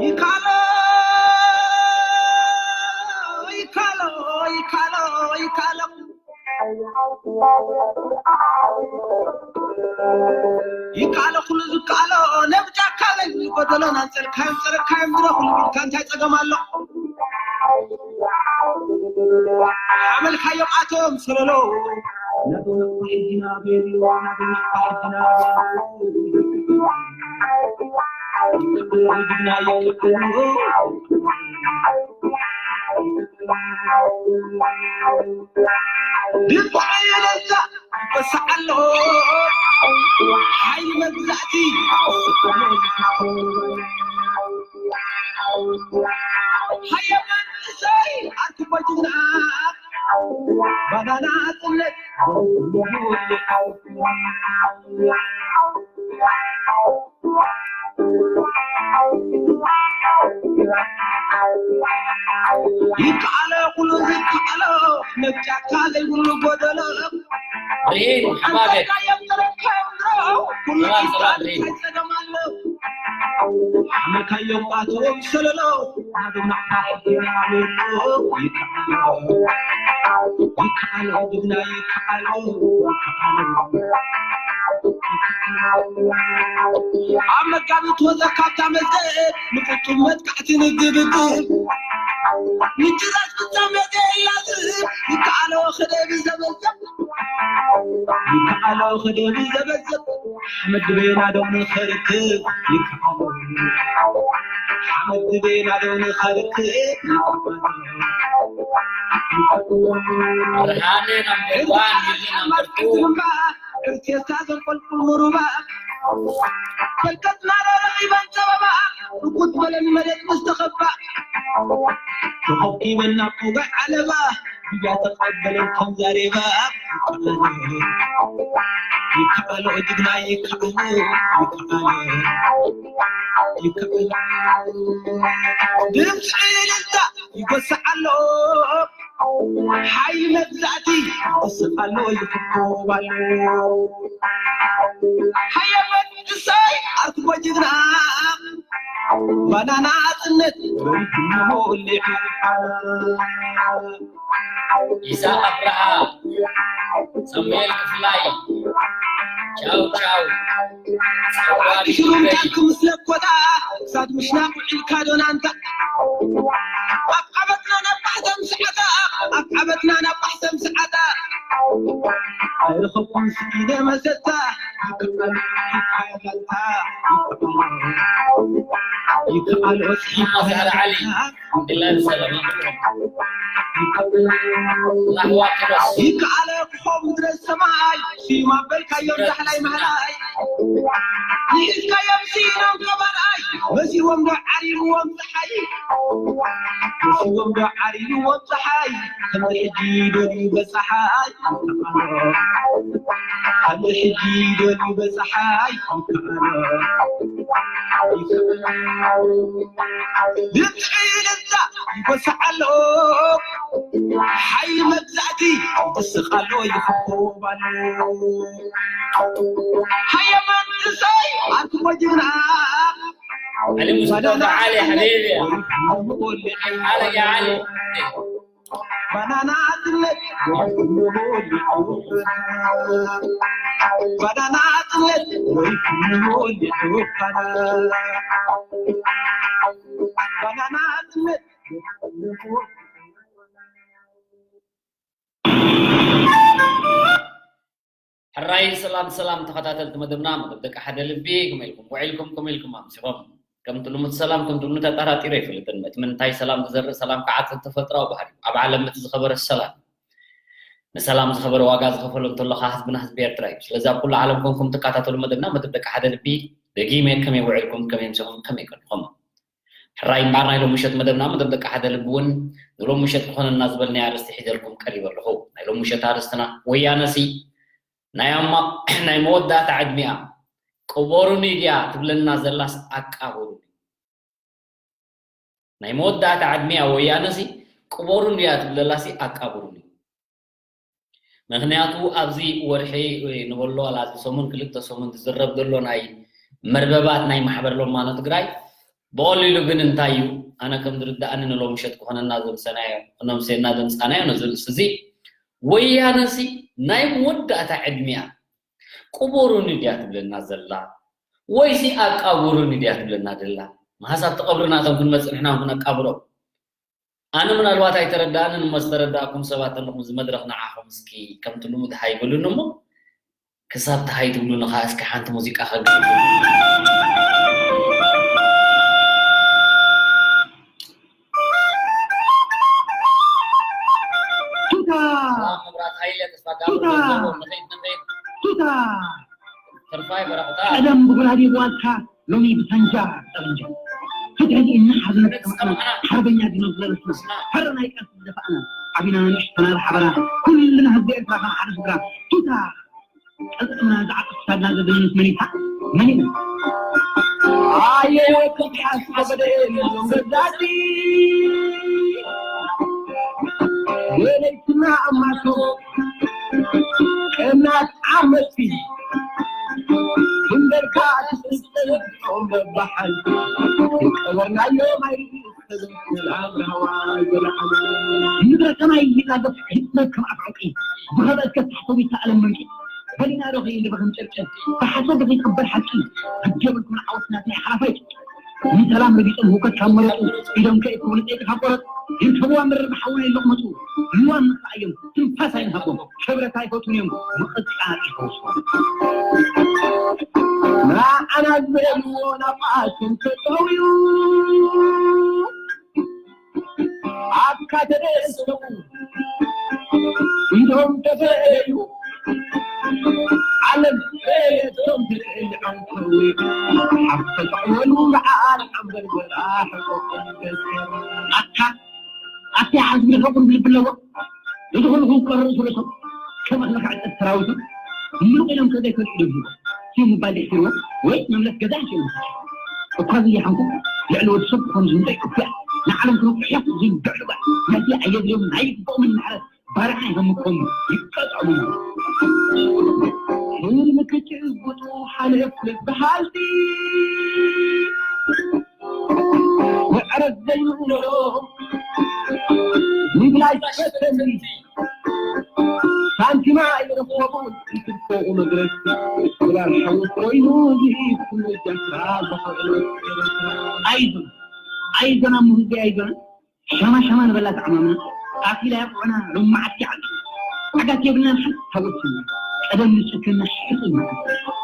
ይካሎ ይካሎ ይካሎ ይካሎ ይካሎ ኩሉ ዝካሎ ነብጫካለን ጎደሎን ኣንጸርካዮም ጸረካዮም ዝረኹሉ ብልካ እንታይ ጸገም ኣሎ? ሓመልካዮም ኣቶም ሰለሎ ድምፂ የለዛ ይበስዓሎ ሓይሊ መግዛእቲ ሃየ መንእሰይ ኣርክቦ ጅግና ባናና ጽነት ይከኣሎ ኩሉ ዝከኣሎ ነብጫካ ዘይብሉ ጎደሎ ርሂን ሓማገ ሓንተካ የብጥረካ እምሮ ኩሉ ሰላም፣ ሰላም፣ ይከኣል ርሂን። እንታይ ጸገም ኣሎ? ሓመልካዮም ኣቶም ሰለሎ ይከኣሎ ጅግና ይከኣሎ ኣብ መጋቢት ወፀ ካብታ መስገድ ንፍፁም መጥቃዕቲ ንግብግብ ምጭዛዝ ፍፃመ የላዝብ ይከኣሎ ክደብ ዘበዘብ ይከኣሎ ክደብ ዘበዘብ ሓመድ ድቤና ዶ ንኸርክብ ይከኣሎ ሓመድ ድቤና ዶ ንኸርክብ ይከኣሎ ብርሃነ ናምበር ዋን፣ ሚሊ ናምበር ቱ። እርቴታ ዘንቆልቁል ሙሩባ ፈልቀትና ዶ ረኺበን ጸበባ ርጉድ በለን መሬት ምስ ተኸባ ተኸኪበን ናብ ቁጋዕ ዓለባ ብያ ተቐበለን ከም ዛሬባ ይከኣሎ ጅግና ይከኣሎ ይከኣሎ ይከኣሎ ድምፂ እልልታ ይጎስዕ ኣሎ ሓይሊ መግዛእቲ ይጎስዕ ኣሎ ይፍኮብ ኣሎ ሃየ መንእሰይ ኣርክቦ ጅግና ባናና ጽነት ሞሊዕ ኢሳቅ ኣብርሃ፣ ሳሙኤል ክፍላይ፣ ቻው ቻው። ዓዲ ሽሩምታን ክምስለኮታ ክሳድ ምሽናቅ ውዒልካ ዶናንታ ኣብ ዓበትና ነባሕተም ሰዓታ ኣብ ዓበትና ነባሕተም ሰዓታ ኣይረኸብኩም ስኢነ መሰታ ይከኣል ይከኣል ይከኣል ዛህራ ዓሊ፣ ድላል ሰላም። ራህዋ ኪሮስ። ይከኣለ ክኾ ምድረ ሰማይ ስዩም ኣበልካዮ ዳሕላይ ማህላይ ንኢድካዮም ስኢኖም ገባርኣይ መሲዎም ዶ ዓሪብዎም ፀሓይ መሲዎም ዶ ዓሪብዎም ፀሓይ ከምዚ ሕጂ ደልዩ በፀሓይ ከምዚ ሕጂ ደልዩ በፀሓይ ድምፂ እልልታ ይጎስዕ ኣሎ ሓይሊ መግዛእቲ ይስቕ ኣሎ ይኽኮብ ኣሎ ሃየ መንእሰይ ኣንትሞ ጅግና علي مصطفى علي حبيبي علي يا علي ባናና ኣትነት ባናና ኣትነት ባናና ኣትነት ሕራይ ሰላም ሰላም ተኸታተልቲ መደብና መደብ ደቂ ሓደ ልቢ ከመይ ኢልኩም ውዒልኩም ከመይ ኢልኩም ኣምሲኹም ከምቲ ልሙድ ሰላም ከምቲ ልሙድ ኣጠራጢሩ ኣይፈልጥን እቲ ምንታይ ሰላም ዝዘርእ ሰላም ከዓጽድ ተፈጥራዊ ባህሪ እዩ ኣብ ዓለም እቲ ዝኸበረ ሰላም ንሰላም ዝኸበረ ዋጋ ዝኸፈሎ እንተሎ ከዓ ህዝብና ህዝቢ ኤርትራ እዩ ስለዚ ኣብ ኩሉ ዓለም ኮንኩም ትከታተሉ መደብና መደብ ደቂ ሓደ ልቢ ደጊመ ከመይ ውዒልኩም ከመይ ኣምሲኹም ከመይ ቀኒኹም ሕራይ እምበኣር ናይ ሎም ምሸት መደብና መደብ ደቂ ሓደ ልቢ እውን ንሎም ምሸት ክኾነና ዝበልናዮ ኣርእስቲ ሒዘልኩም ቀሪበ ኣለኹ ናይ ሎም ምሸት ኣርእስትና ወያነሲ ናይ ኣማ ናይ መወዳእታ ዕድሚኣ ቅበሩኒ ድያ ትብለና ዘላስ ኣቃብሩኒ ናይ መወዳእታ ዕድሚኣ ወያነሲ ቅበሩኒ ድያ ትብለላሲ ኣቃብሩኒ ምኽንያቱ ኣብዚ ወርሒ ንበሎ ዋላ እዚ ሰሙን ክልተ ሰሙን ዝዝረብ ዘሎ ናይ መርበባት ናይ ማሕበር ሎማኖ ትግራይ ብቐሊሉ ግን እንታይ እዩ፣ ኣነ ከም ዝርድኣኒ ንሎሚ ምሸት ክኾነና ዘምሰናዮ፣ ክነምሰየና ዘምጻናዮ ነዚ ርእሲ እዚ፣ ወያነሲ ናይ መወዳእታ ዕድሚኣ ቅበሩኒ ድያ ትብለና ዘላ ወይሲ ኣቃብሩኒ ድያ ትብለና ዘላ? መሃስ ኣብቲ ቀብሪ ናቶም ክንመጽእ ንሕና እውን ክነቃብሮም። ኣነ ምናልባት ኣይተረዳእንን እሞ ዝተረዳእኩም ሰባት ኣለኹም፣ እዚ መድረኽ ንዓኹም እስኪ ከምቲ ልሙድ ሃይ በሉኒ እሞ ክሳብ ተሃይ ትብሉኒ ኸዓ እስኪ ሓንቲ ሙዚቃ ከግርም። ቱታ! መብራት ሃይለ ተስፋ ጋብር ቱታ! ገንዘቦም ንኸይድ ንኸይድ። ቱታ! ተርፋይ በረኽታ። ቀደም ብጉራዴ ብዋልካ ሎሚ ብሳንጃ ጠበንጃ። ፍትሒ እናሓዝነት ከማና ሓርበኛ ዲኖ ዝበለስና። ሓረ ናይ ቃልሲ ዝደፋእና። ዓቢና ንእሽተና ብሓበራ። ኩልና ህዝቢ ኤርትራ ከም ሓደ ስድራ። ቱታ! ቀልጥምና ዝዓጥፍ ክሳድና ዘዘይንስ መኒታ። መኒና። ኣየ ወዲ ሓስ ገበደ የሎም በዛቲ። የለይትና ኣማቶ። ቀናት ዓመቲ ክንደርካ ትስጥልኦም በባሓል ቀበርናዮ ማይ ሰብን ሰላም ራህዋ ይበልዓሉ። ምድረ ሰማይ ይጣገፍ ህትመት ከም ኣፍ ዕንቂ ብኸበድ ከታሕተዊ ተኣለም መንቂ በሊና ዶ ከይንበኽን ጨርጨር ብሓሶት ከይትቕበር ሓቂ ግዲ የብልኩም ዓወት ናትና ሓላፋይ ንሰላም ረጊጾም ህውከት ካብ መረጹ ኢዶም ከእክቡ ንጠይቂ ካብ ቆረጽ ይርከብዋ ምርር ብሓውና ይለቕመጹ ልዋም ንኽኣዮም ትንፋስ ኣይንሃቦም። ክብረት ኣይፈትዉን እዮም። ምቕጻል ይፈውሶም። ንዓና ዝበልዎ ናብኣቶም ተጠውዩ ኣብካ ተደስተው ኢዶም ተፈለዩ ዓለም ፈለቶም ትልዕል ዓንተዊ ኣብ ተጠዕወሉ ንዓል ዓንበርበራ ሕቆቆም ገዝከሩ ኣካ ኣቲ ሓዝቢ ሕቁን ብልቢ ኣለዎ። እዚ ኩሉ ክውቀር ርእሱ ርእሶም ከም ኣኽሊ ክዕጠት ሰራዊቱ ምሉቕ ኢሎም ከዘይፈልጡ ደብዝቦ ሲሙ ባንዴ ሒርዎ ወይ መምለስ ገዛ ይሽሉ እኳ ዝያሓንኩ ልዕሊ ወዲ ሰብ ክኾኑ ዝምንጠይ ክፍያ ንዓለም ክነቁሕ እዮም ዝንብዕሉ ጓል ነቲ ኣየድልዮም ናይ ይግብኦምን ማሕረት ባርዓ ይኸምኮም ይቀጠሉ ህልሚ ክጭብጡ ሓለፍ ልበሃልቲ መዕረፍ ዘይምእንዶ ምብላይ ፈተኒ ሳንቲማ ኣይረኸቡ እንትልኮኡ መድረስቲ ክባር ሓዊ ኮይኑ ዝሂብ ኩሉ ጃስራ ዝኸእሉ ኣይዞን ኣይዞን ኣብ ምህዚ ኣይዞን ሸማ ሸማ ንበላ ተዓማምና ኣፊላ ያብዑና ሎማዓት ይዓሉ ዓጋት የብልናን ሓንቲ ታወትና ቀደም ንስክና ሕፁና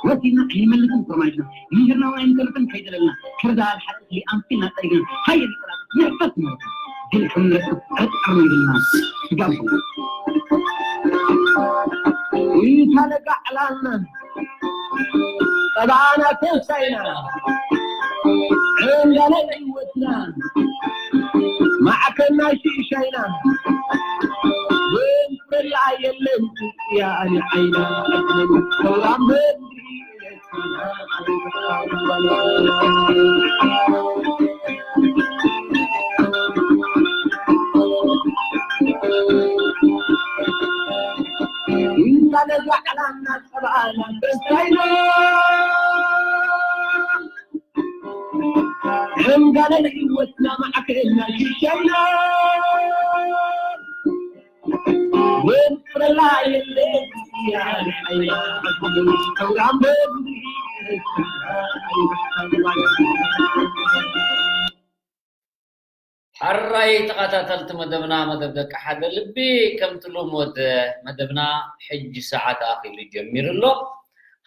ወሲድና ኣይንመልስን ፍርማጅና ምሂርና እውን ኣይንተርፍን ከይደለልና ከርዛ ኣልሓጥሊ ኣንፊልና ጠሪግና ሃየ ንጠላም ንሕፈት ንመርካ ድል ከምንረክብ ዕርጥር መንግልና ስጋም ይታለጋ ዕላልና ጠባና ተንሳይና ዕንዳለ ህይወትና ማዕከና ሽሻይና ዘንፈላ የለን ያኒ ዓይና ሰውራም ሕራይ ተኸታተልቲ መደብና መደብ ደቂ ሓደ ልቢ ከምቲ ልሙድ መደብና ሕጂ ሰዓት ኣኺሉ ጀሚሩ ኣሎ።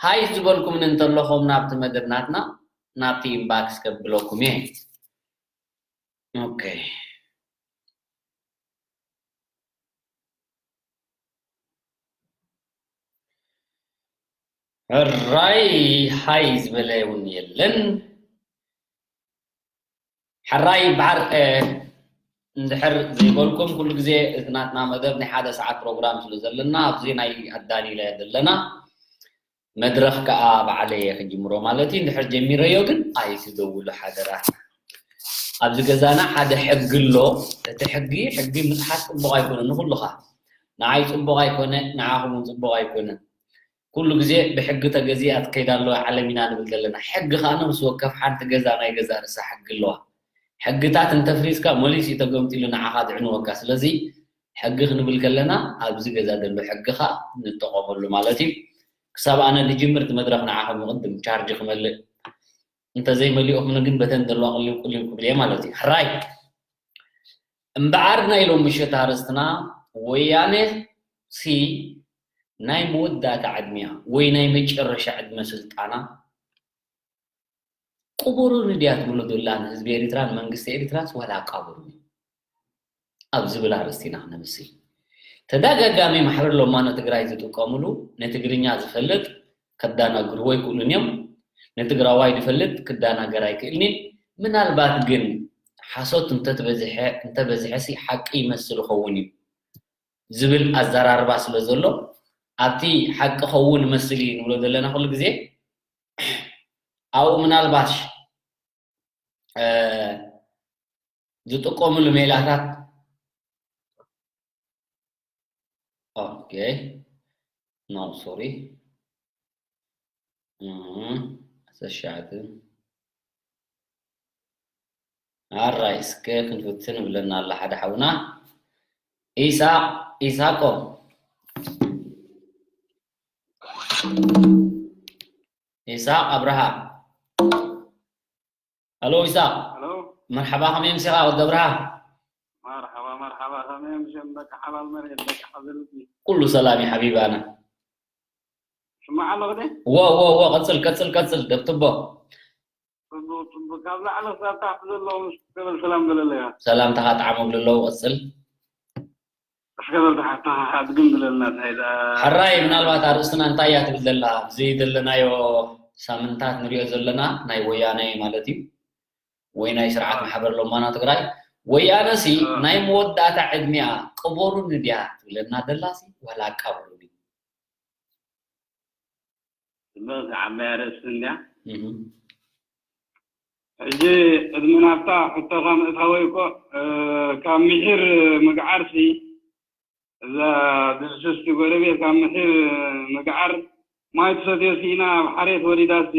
ሃይ ዝበልኩምኒ እንተለኹም ናብቲ መደብ ናትና ናብቲ ኢንባክስ ከብለኩም እየ። ኦኬ። ሕራይ ሃይ ዝበለ እውን የለን። ሕራይ በሓር እንድሕር ዘይበልኩም ኩሉ ግዜ እቲ ናትና መደብ ናይ ሓደ ሰዓት ፕሮግራም ስለ ዘለና ኣብዚ ናይ ኣዳሊለ ዘለና መድረኽ ከዓ ባዕለየ ክጅምሮ ማለት እዩ። እንድሕር ጀሚረዮ ግን ኣይትደውሉ ሓደራ። ኣብዚ ገዛና ሓደ ሕጊ ኣሎ። እቲ ሕጊ ሕጊ ምጥሓስ ፅቡቕ ኣይኮነን ንኩሉኻ። ንዓይ ፅቡቕ ኣይኮነ፣ ንዓኹም እውን ፅቡቕ ኣይኮነን። ኩሉ ግዜ ብሕጊ ተገዚኣ ትከይድ ኣለዋ ዓለም ኢና ንብል ዘለና። ሕጊ ከኣ ነፍሲ ወከፍ ሓንቲ ገዛ ናይ ገዛ ርእሳ ሕጊ ኣለዋ። ሕግታት እንተፍሪስካ መሊሱ እዩ ተገምጢሉ ንዓኻ ዝዕንወካ። ስለዚ ሕጊ ክንብል ከለና ኣብዚ ገዛ ዘሎ ሕጊ ከኣ ንጠቐመሉ ማለት እዩ። ክሳብ ኣነ ዝጅምር እቲ መድረኽ ንዓኹም ይቕድም ቻርጅ ክመልእ። እንተዘይመሊኦኹም ግን በተን ዘለዋ ቅልም ቅልም ክብል እየ ማለት እዩ። ሕራይ እምበኣር ናይ ሎም ምሸት ኣርእስትና ወያነ ሲ ናይ መወዳእታ ዕድሚያ ወይ ናይ መጨረሻ ዕድመ ስልጣና ቅበሩኒ ድያ ትብሎ ዘላ ንህዝቢ ኤርትራን መንግስቲ ኤርትራስ ዋላ ኣቃብሩኒ ኣብ ዝብል ኣርእስቲ ኢና ክነምሲ። ተደጋጋሚ ማሕበር ሎማኖ ትግራይ ዝጥቀምሉ ንትግርኛ ዝፈልጥ ከዳናግርዎ ኣይክእሉን እዮም። ንትግራዋይ ዝፈልጥ ክዳናገር ኣይክእልን እዩ። ምናልባት ግን ሓሶት እንተትበዝሐ እንተበዝሐ ሲ ሓቂ ይመስል ይኸውን እዩ ዝብል ኣዘራርባ ስለ ዘሎ ኣብቲ ሓቂ ኸውን ይመስል እዩ ንብሎ ዘለና ኩሉ ግዜ ኣብኡ ምናልባሽ ዝጥቀምሉ ሜላታት okay no sorry ተሻዕትን ኣራይ እስከ ክንፍትን ብለና ኣላ ሓደ ሓውና ኢሳቅ ኢሳቆ ኢሳቅ ኣብርሃ ኣሎ ኢሳቅ። መርሓባ ከመይ ምሲኻ ወዲ ኣብርሃ? መርሓባ መርሓባ ከመይ ምሸም ደቂ ሓላል መሬት ደቂ ሓዘልቲ። ኩሉ ሰላም እዩ ሓቢባና። ስማዕ ኣሎ ግደ? እዎ እዎ እዎ ቀጽል ቀጽል ቀጽል ደብትቦ። ጽቡቅ ጽቡቅ ካብ ላዕሊ ክሳብ ታሕቲ ዘለዉ ምስ ገበል ሰላም በለለያ። ሰላምታኻ ጣዕሞም ለለዉ ቀጽል። እስከ በል ተሓታ ኣድግም ብለልና እንታይ ደኣ ሕራይ ምናልባት ኣርእስትና እንታይ እያ ትብል ዘላ ኣብዚ ዘለናዮ ሳምንታት ንሪኦ ዘለና ናይ ወያነ ማለት እዩ ወይ ናይ ስርዓት ማሕበር ሎማና ትግራይ ወያነ ሲ ናይ መወዳእታ ዕድሚያ ቅበሩኒ ድያ ትብለና ዘላ ሲ ዋላ ኣቃብሩኒ ዝበል ዓባይ ኣርእስቲ እንድያ ሕጂ ቅድሚ ናብታ ሕቶኻ ምእታወይ እኮ ካብ ምሒር ምግዓር ሲ እዛ ድምስስቲ ጎረቤት ካብ ምሒር ምግዓር ማይ ትሰትዮ ሲኢና ኣብ ሓሬት ወሪዳ ሲ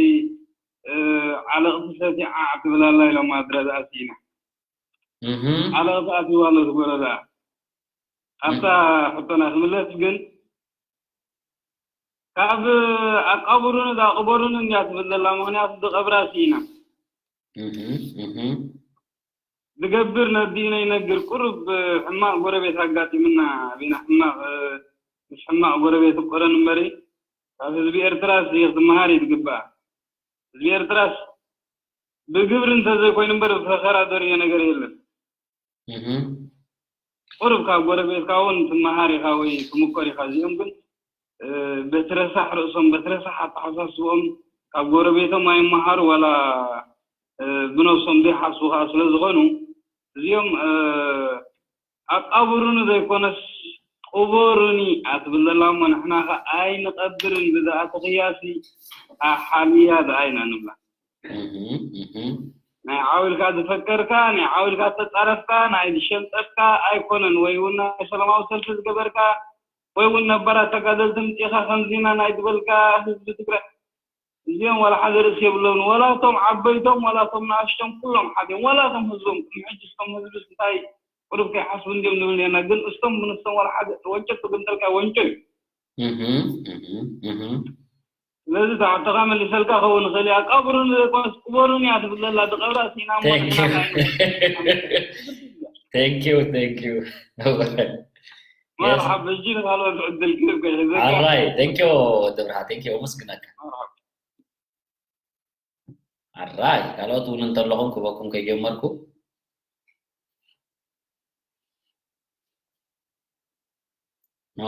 ዓለቕቲ ሰቲዓ ትብል ኣላ ኢሎም ኣድረዝኣ ሲኢና ዓለቕቲ ኣትይዋ ኣሎ ዝጎረዝኣ ኣብታ ሕቶና ክምለስ ግን ካብ ኣቃብሩኒ ዳ ቅበሩኒ እንድያ ትብል ዘላ ምክንያቱ ዝቀብራ ሲኢና ዝገብር ነዲኡ ነይነግር ቁሩብ ሕማቅ ጎረቤት ኣጋጢምና ኣቤና ሕማቅ ምስ ሕማቅ ጎረቤት እቆረን እምበሪ ካብ ህዝቢ ኤርትራስ ክትመሃር እዩ ዝግባኣ ህዝቢ ኤርትራስ ብግብሪ እንተዘይኮይኑ እምበር ብፈኸራ ዘርእዮ ነገር የለን ቁሩብ ካብ ጎረቤትካ እውን ትመሃር ኢኻ ወይ ትምኮር ኢኻ እዚኦም ግን በቲ ረሳሕ ርእሶም በቲ ረሳሕ ኣተሓሳስብኦም ካብ ጎረቤቶም ኣይመሃሩ ዋላ ብነብሶም ዘይሓስቡ ከዓ ስለ ዝኾኑ እዚኦም ኣቃብሩኒ ዘይኮነስ ቅበሩኒ ኣትብል ዘላ እሞ ንሕና ከ ኣይንቐብርን ብዝኣተኽያ ሲ ኣሓልያ ዝኣ ኢና ንብላ ናይ ዓው ኢልካ ዝፈከርካ ናይ ዓው ኢልካ ዝተፃረፍካ ናይ ዝሸምጠካ ኣይኮነን ወይ እውን ናይ ሰላማዊ ሰልፊ ዝገበርካ ወይ እውን ነባራት ተጋደልቲ ምፂእኻ ከምዚና ናይ ዝበልካ ህዝቢ ትግራይ እዚኦም ዋላ ሓደ ርእሲ የብሎም ዋላ እቶም ዓበይቶም ዋላ እቶም ንኣሽቶም ኩሎም ሓደ እዮም ዋላ እቶም ህዝቦም ቅድሚ ሕጂ እቶም ህዝቢ እንታይ ቁሩብ ከይሓስቡ እንዲዮም ንብል ነርና ግን እስቶም ምንስቶም ዋላ ሓደ ወንጨል ትግምጠልካ ወንጨል እዩ ስለዚ ተሓተኻ መሊሰልካ ከውን ይኽእል እያ ቀብሩን ዘይኮነስ ቅበሩን እያ ትብል ዘላ ዝቐብራ ሲና Thank you. Thank you, thank you. መርሓብ ሕጂ ንካልኦት ዕድል ክህብ ከይሕዘካ ኣራይ thank you ደብርሃ thank you ኣመስግነካ ኣራይ ካልኦት እውን እንተለኹም ክበኩም ከይጀመርኩ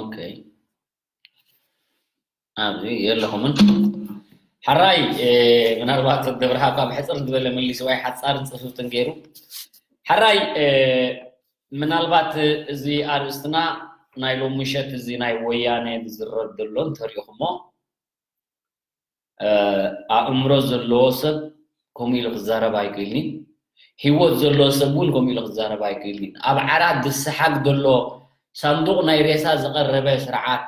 ኦኬ ኣብዚ የለኹምን ሓራይ ምናልባት ደብርሃ ካብ ሕፅር ዝበለ መሊስዋይ ሓፃርን ፅፍፍትን ገይሩ ሓራይ ምናልባት እዚ ኣርእስትና ናይ ሎም ምሸት እዚ ናይ ወያነ ዝዝረብ ዘሎ እንተሪኢኹሞ ኣእምሮ ዘለዎ ሰብ ከምኡ ኢሉ ክዛረብ ኣይክእልኒ ህይወት ዘለዎ ሰብ እውን ከምኡ ኢሉ ክዛረብ ኣይክእልኒ ኣብ ዓራት ዝሰሓግ ዘሎ ሳንዱቕ ናይ ሬሳ ዝቐረበ ስርዓት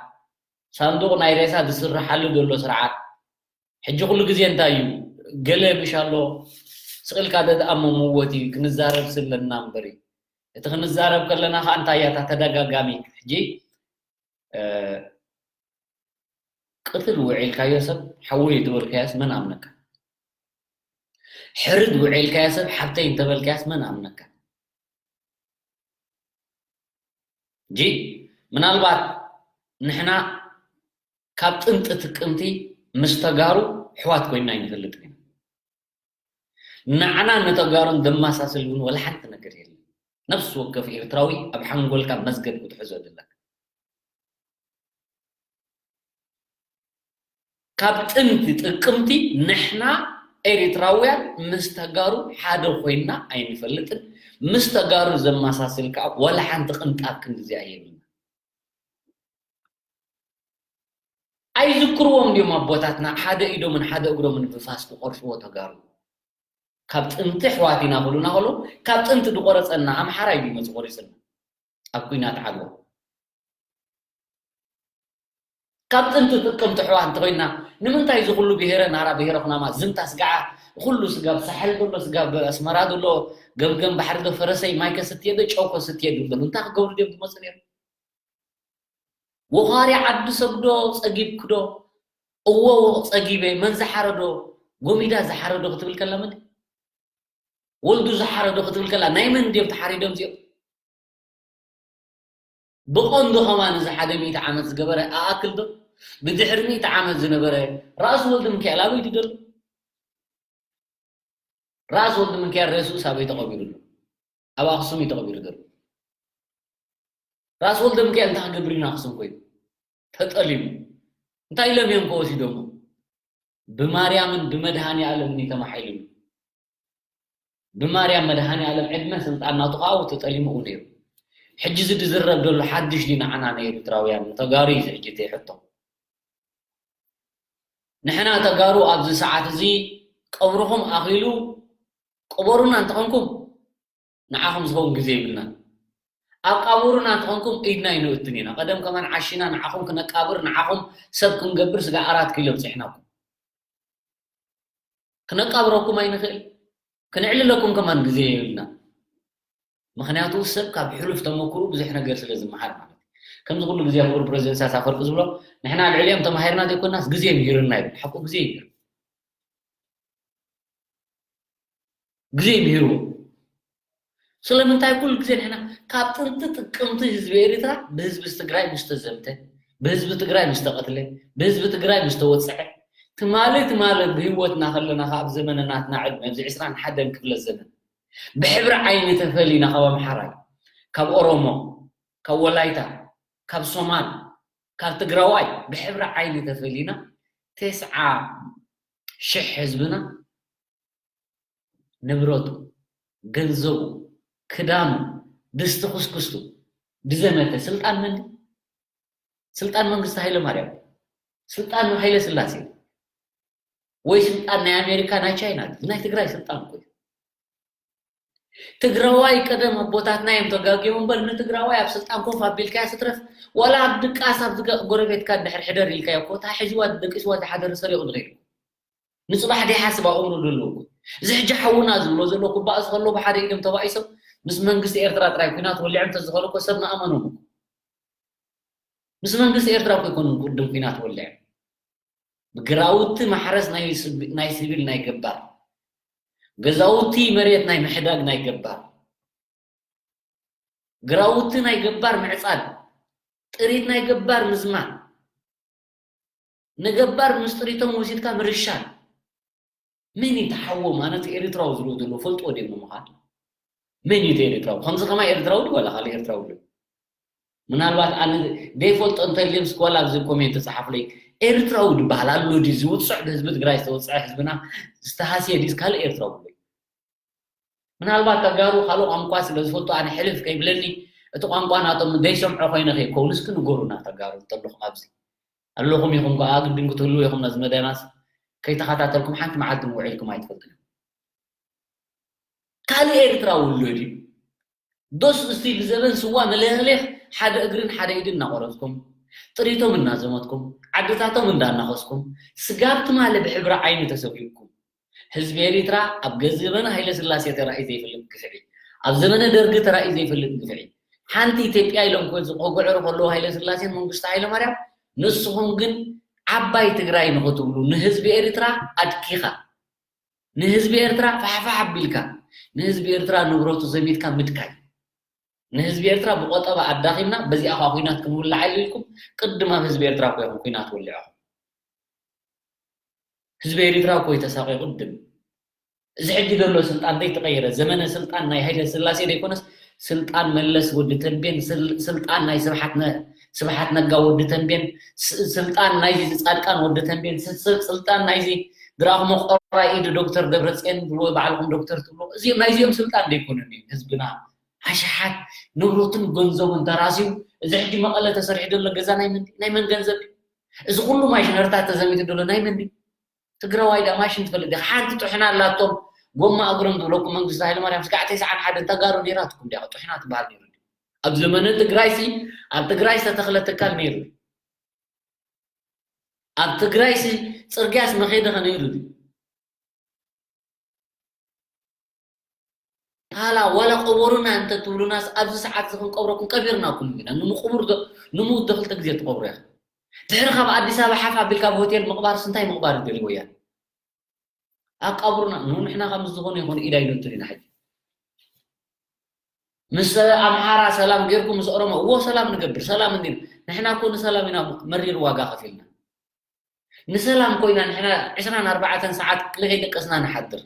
ሳንዱቕ ናይ ሬሳ ዝስርሓሉ ዘሎ ስርዓት። ሕጂ ኩሉ ግዜ እንታይ እዩ? ገለ ምሽ ኣሎ፣ ስቕ ኢልካ ተትኣመምዎ እቲ ክንዛረብ ስለና እምበር እዩ። እቲ ክንዛረብ ከለና ከኣ እንታይ እያ እታ ተደጋጋሚ? ሕጂ፣ እ፣ ቅትል ውዒልካዮ ሰብ ሓወይ ዝበልካዮስ መን ኣምነካ? ሕርድ ውዒልካዮ ሰብ ሓብተይ እንተበልካዮስ መን ኣምነካ? ሕጂ ምናልባት ንሕና ካብ ጥንቲ ጥቅምቲ ምስ ተጋሩ ኣሕዋት ኮይንና ኣይንፈልጥን ኢና። ንዓናን ንተጋሩን ዘመሳስል እውን ወላ ሓንቲ ነገር የለን። ነፍሲ ወከፍ ኤርትራዊ ኣብ ሓንጎልካ መዝገብ ክትሕዞ ኣለካ። ካብ ጥንቲ ጥቅምቲ ንሕና ኤርትራውያን ምስ ተጋሩ ሓደ ኮይንና ኣይንፈልጥን። ምስ ተጋሩ ዘመሳስል ከዓ ወላ ሓንቲ ቅንጣብ ክንድዚኣ የብልና። ኣይዝክርዎም ድዮም ኣቦታትና ሓደ ኢዶምን ሓደ እግሮምን ብፋስ ክቆርጽዎ ተጋሩ? ካብ ጥንቲ ኣሕዋት ኢና ክብሉና ከለዉ፣ ካብ ጥንቲ ዝቆረጸና ኣምሓራይ ድዩ መጽ ቆሪጽና ኣብ ኲናት ዓድዋ? ካብ ጥንቲ ጥቅምቲ ኣሕዋት እንተኾይንና፣ ንምንታይ እዚ ኩሉ ብሄረ ናራ ብሄረ ኩናማ ዝምታ ስጋዓ፣ ኩሉ ስጋብ ሳሕል ዘሎ፣ ስጋብ ኣስመራ ዘሎ፣ ገምገም ባሕሪ ዶ ፈረሰይ ማይ ከስትየ ዶ ጨው ከስትየ ዶ ዝበሉ እንታይ ክገብሩ ድዮም ዝመጹ ነይሮም? ወኻሪ ዓዲ ሰብ ዶ ጸጊብኪ ዶ? እዎ ጸጊበ። መን ዝሓረዶ? ጎሚዳ ዝሓረዶ ክትብል ከላ መን? ወልዱ ዝሓረዶ ክትብል ከላ ናይ መን ድዮም ተሓሪዶም እዚኦም? ብቐንዱ ከማን እዚ ሓደ ሚእቲ ዓመት ዝገበረ ኣኣክል ዶ? ብድሕሪ ሚእቲ ዓመት ዝነበረ ራእሲ ወልደ ሚካኤል ኣበይ ድዩ ዘሎ? ራእሲ ወልደ ሚካኤል ሬስኡስ ኣበይ ተቐቢሩ ኣሎ? ኣብ ኣኽሱም እዩ ተቐቢሩ ዘሎ። ራእሲ ወልደ ሚካኤል እንታይ ክገብር እዩ ንኣኽሱም ኮይኑ? ተጠሊሙ። እንታይ ኢሎም እዮም ከወሲዶሞ? ብማርያምን ብመድሃኒ ኣለምን እዩ ተማሓይሉ። ብማርያም መድሃኒ ኣለም ዕድመ ስልጣን ናቱ ከዓ ተጠሊሙ እዩ ነይሩ። ሕጂ እዚ ዝዝረብ ዘሎ ሓድሽ ድዩ ንዓና ንኤርትራውያን ንተጋሩ እዩ እዚ ሕጂ እቲ ሕቶ። ንሕና ተጋሩ ኣብዚ ሰዓት እዚ ቀብርኹም ኣኺሉ ቅበሩና እንተኾንኩም ንዓኹም ዝኸውን ግዜ የብልናን። ኣብ ቃብሩና እንተኾንኩም ኢድና ኣይንእቱን ኢና። ቀደም ከማን ዓሺና ንዓኹም ክነቃብር ንዓኹም ሰብ ክንገብር ስጋ ኣራት ኪሎ ኣብፂሕናኩም። ክነቃብረኩም ኣይንኽእል። ክነዕልለኩም ከማን ግዜ የብልና። ምኽንያቱ ሰብ ካብ ሕሉፍ ተመክሩ ብዙሕ ነገር ስለ ዝመሃር ማለት እዩ። ከምዚ ኩሉ ግዜ ክቡር ፕረዚደንት ኢሳያስ ኣፈወርቂ ዝብሎ ንሕና ኣብ ልዕሊኦም ተማሂርና ዘይኮናስ ግዜ ምሂርና ይብል። ሓቁ ግዜ ይምህር። ግዜ ምሂርዎ። ስለምንታይ ኩሉ ግዜ ንሕና ካብ ጥንቲ ጥቅምቲ ህዝቢ ኤርትራ ብህዝቢ ትግራይ ምስ ተዘምተ፣ ብህዝቢ ትግራይ ምስ ተቐትለ፣ ብህዝቢ ትግራይ ምስ ተወፅዐ፣ ትማሊ ትማሊ ብህይወትና ከለና ካብ ዘመነ ናትና ዕድመ ኣብዚ ዕስራን ሓደን ክፍለ ዘመን ብሕብሪ ዓይኒ ተፈሊና ካብ ኣምሓራይ፣ ካብ ኦሮሞ፣ ካብ ወላይታ፣ ካብ ሶማል፣ ካብ ትግራዋይ ብሕብሪ ዓይኒ ተፈሊና ተስዓ ሽሕ ህዝብና ንብረቱ፣ ገንዘቡ፣ ክዳኑ፣ ድስቲ ኩስኩስቱ ብዘመተ ስልጣን መን? ስልጣን መንግስቲ ሃይለ ማርያም፣ ስልጣን ሃይለ ስላሴ ወይ ስልጣን ናይ ኣሜሪካ ናይ ቻይና ናይ ትግራይ ስልጣን እኮ እዩ። ትግራዋይ ቀደም ኣቦታትና እዮም ተጋጊዮም እምበር ንትግራዋይ ኣብ ስልጣን ኮፍ ኣቢልካያ ስትረፍ ዋላ ኣብ ድቃስ ኣብ ዝገ- ጎረቤትካ ድሕር ሕደር ኢልካዮ እኮ እታ ሒዝዋ ደቂስዋ ዝሓደረ ሰሪቑ ዝኸይድ ንፅባሕ ደይሓስብ ኣእምሮ ዘለዎ እኮ። እዚ ሕጂ ሓውና ዝብሎ ዘሎ ክባእሱ ከለዉ ብሓደ ኢዶም ተባኢሶም ምስ መንግስቲ ኤርትራ ጥራይ ኩናት ወሊዖም ተዝኸሉ እኮ ሰብ ምኣመኖም እኮ። ምስ መንግስቲ ኤርትራ እኮ ኣይኮኑን ቅድም ኩናት ወሊዖም። ግራውቲ ማሕረስ ናይ ስብ- ናይ ሲቪል ናይ ገባር፣ ገዛውቲ መሬት ናይ ምሕዳግ ናይ ገባር፣ ግራውቲ ናይ ገባር ምዕፃድ፣ ጥሪት ናይ ገባር ምዝማን፣ ንገባር ምስ ጥሪቶም ወሲድካ ምርሻን። መን እዩ ተሓዎም ኣነ እቲ ኤርትራዊ ዝብሎ ዘሎ ፈልጥዎ ድዮም ንምዃን? መን እዩ እቲ ኤርትራዊ? ከምዚ ከማይ ኤርትራዊ ድዩ ዋላ ካልእ ኤርትራዊ ኣሎ? ምናልባት ኣነ ዘይፈልጦ እንተልዮም ስኳላ ኣብዚ ኮሜንት ጸሓፉለይ። ኤርትራዊ ዝበሃል ኣሎ ድዩ ዝውጽዕ ብህዝቢ ትግራይ ዝተወጽዐ ህዝብና ዝተሃስየ ድዩስ ካልእ ኤርትራዊ ኣሎ? ምናልባት ተጋሩ ካልእ ቋንቋ ስለ ዝፈልጡ ኣነ ሕልፍ ከይብለኒ እቲ ቋንቋ ናቶም ዘይሰምዖ ኮይነ ከይከውን እስኪ ንገሩና ተጋሩ እንተለኹም ኣብዚ ኣለኹም ኢኹም ከኣ ግድን ክትህልዉ ኢኹም ነዚ መደናስ ከይተኸታተልኩም ሓንቲ መዓልቲ ውዒልኩም ኣይትፈልጡን ካልእ ኤርትራዊ ኣሎ ድዩ ዶስ እስቲ ብዘበን ስዋ መለኽሌኽ ሓደ እግርን ሓደ ኢድን እናቆረፅኩም ጥሪቶም እናዘመትኩም፣ ዓድታቶም እንዳናኸስኩም፣ ስጋብ ትማሊ ብሕብሪ ዓይኒ ተሰጒግኩም። ህዝቢ ኤሪትራ ኣብ ገ-፣ ዘበነ ሃይለ ስላሴ ተራእዩ ዘይፈልጥ ግፍዒ፣ ኣብ ዘበነ ደርጊ ተራእዩ ዘይፈልጥ ግፍዒ። ሓንቲ ኢትዮጵያ ኢሎም ኮ-፣ ክጉዕሩ ከለዉ ሃይለ ስላሴን መንግስቱ ሃይለ ማርያም፣ ንስኹም ግን ዓባይ ትግራይ ንኽትብሉ ንህዝቢ ኤሪትራ ኣድኪኻ፣ ንህዝቢ ኤርትራ ፋሕፋሕ ኣቢልካ፣ ንህዝቢ ኤርትራ ንብረቱ ዘሚትካ ምድካይ፣ ንህዝቢ ኤርትራ ብቆጠባ ኣዳኺምና በዚኣ ኳ ኲናት ክንውልዓሉ ኢልኩም ቅድም ኣብ ህዝቢ ኤርትራ እኮ ኢኹም ኲናት ወሊዕኹም። ህዝቢ ኤርትራ እኮ እዩ ተሳቒ ቅድም። እዚ ሕጂ ዘሎ ስልጣን ዘይተቐየረ፣ ዘመነ ስልጣን ናይ ሃይለ ስላሴ ዘይኮነስ ስልጣን መለስ ወዲ ተንቤን፣ ስል-፣ ስልጣን ናይ ስብሓት ነ-፣ ስብሓት ነጋ ወዲ ተንቤን፣ ስ-፣ ስልጣን ናይዚ ጻድቃን ወዲ ተንቤን፣ ስ-፣ ስ-፣ ስልጣን ናይዚ ድራኹም ቆራይ ኢድ ዶክተር ደብረጽዮን ትብልዎ፣ ባዕልኹም ዶክተር ትብልዎ፣ እዚኦም ናይዚኦም ስልጣን ዘይኮነን እዩ። ህዝብና ኣሽሓት ንብረቱን ገንዘቡን ተራስዩ፣ እዚ ሕጂ መቐለ ተሰሪሑ ዘሎ ገዛ ናይ መን፣ ናይ መን ገንዘብ እዩ? እዚ ኩሉ ማሽነሪታት ተዘሚቱ ዘሎ ናይ መን እዩ? ትግራዋይ ዳ ማሽን ትፈልጥ ዲኻ? ሓንቲ ጥሕና ኣላቶም፣ ጎማ እግሮም ዝብለኩም መንግስቱ ሃይለማርያም፣ ስጋዕ ተስዓን ሓደን ተጋሩ ነይራትኩም ዲያ? ጥሕና ትበሃል ነይሩ ድዩ? ኣብ ዘመነ ትግራይሲ፣ ኣብ ትግራይ ዝተተኽለ ትካል ነይሩ ድዩ? ኣብ ትግራይሲ ጽርግያስ መኼድኸ ነይሩ ድዩ? ታላ ዋላ ቅበሩና እንተ ትብሉናስ፣ ኣብዚ ሰዓት እዚ ክንቀብረኩም ቀቢርናኩም ኢና። ንምቕቡር ዶ-፣ ንምውት ዶ ክልተ ግዜ ትቐብሩ ኢኻ? ድሕሪ ካብ ኣዲስ ኣበባ ሓፍ ኣቢልካ ኣብ ሆቴል ምቕባርስ እንታይ ምቕባር ይደልዩ ወያነ? ኣቃብሩና። ኑ ንሕና ከም ዝኾነ ይኹን ኢድ ኣይነንትን ኢና ሕጂ። ምስ ኣምሓራ ሰላም ጌርኩም፣ ምስ ኦሮሞ እዎ ሰላም ንገብር፣ ሰላም እንዲና። ንሕና እኮ ንሰላም ኢና መሪር ዋጋ ከፊልና። ንሰላም ኮይና ንሕና ዕስራን ኣርባዕተን ሰዓት ከይደቀስና ንሓድር።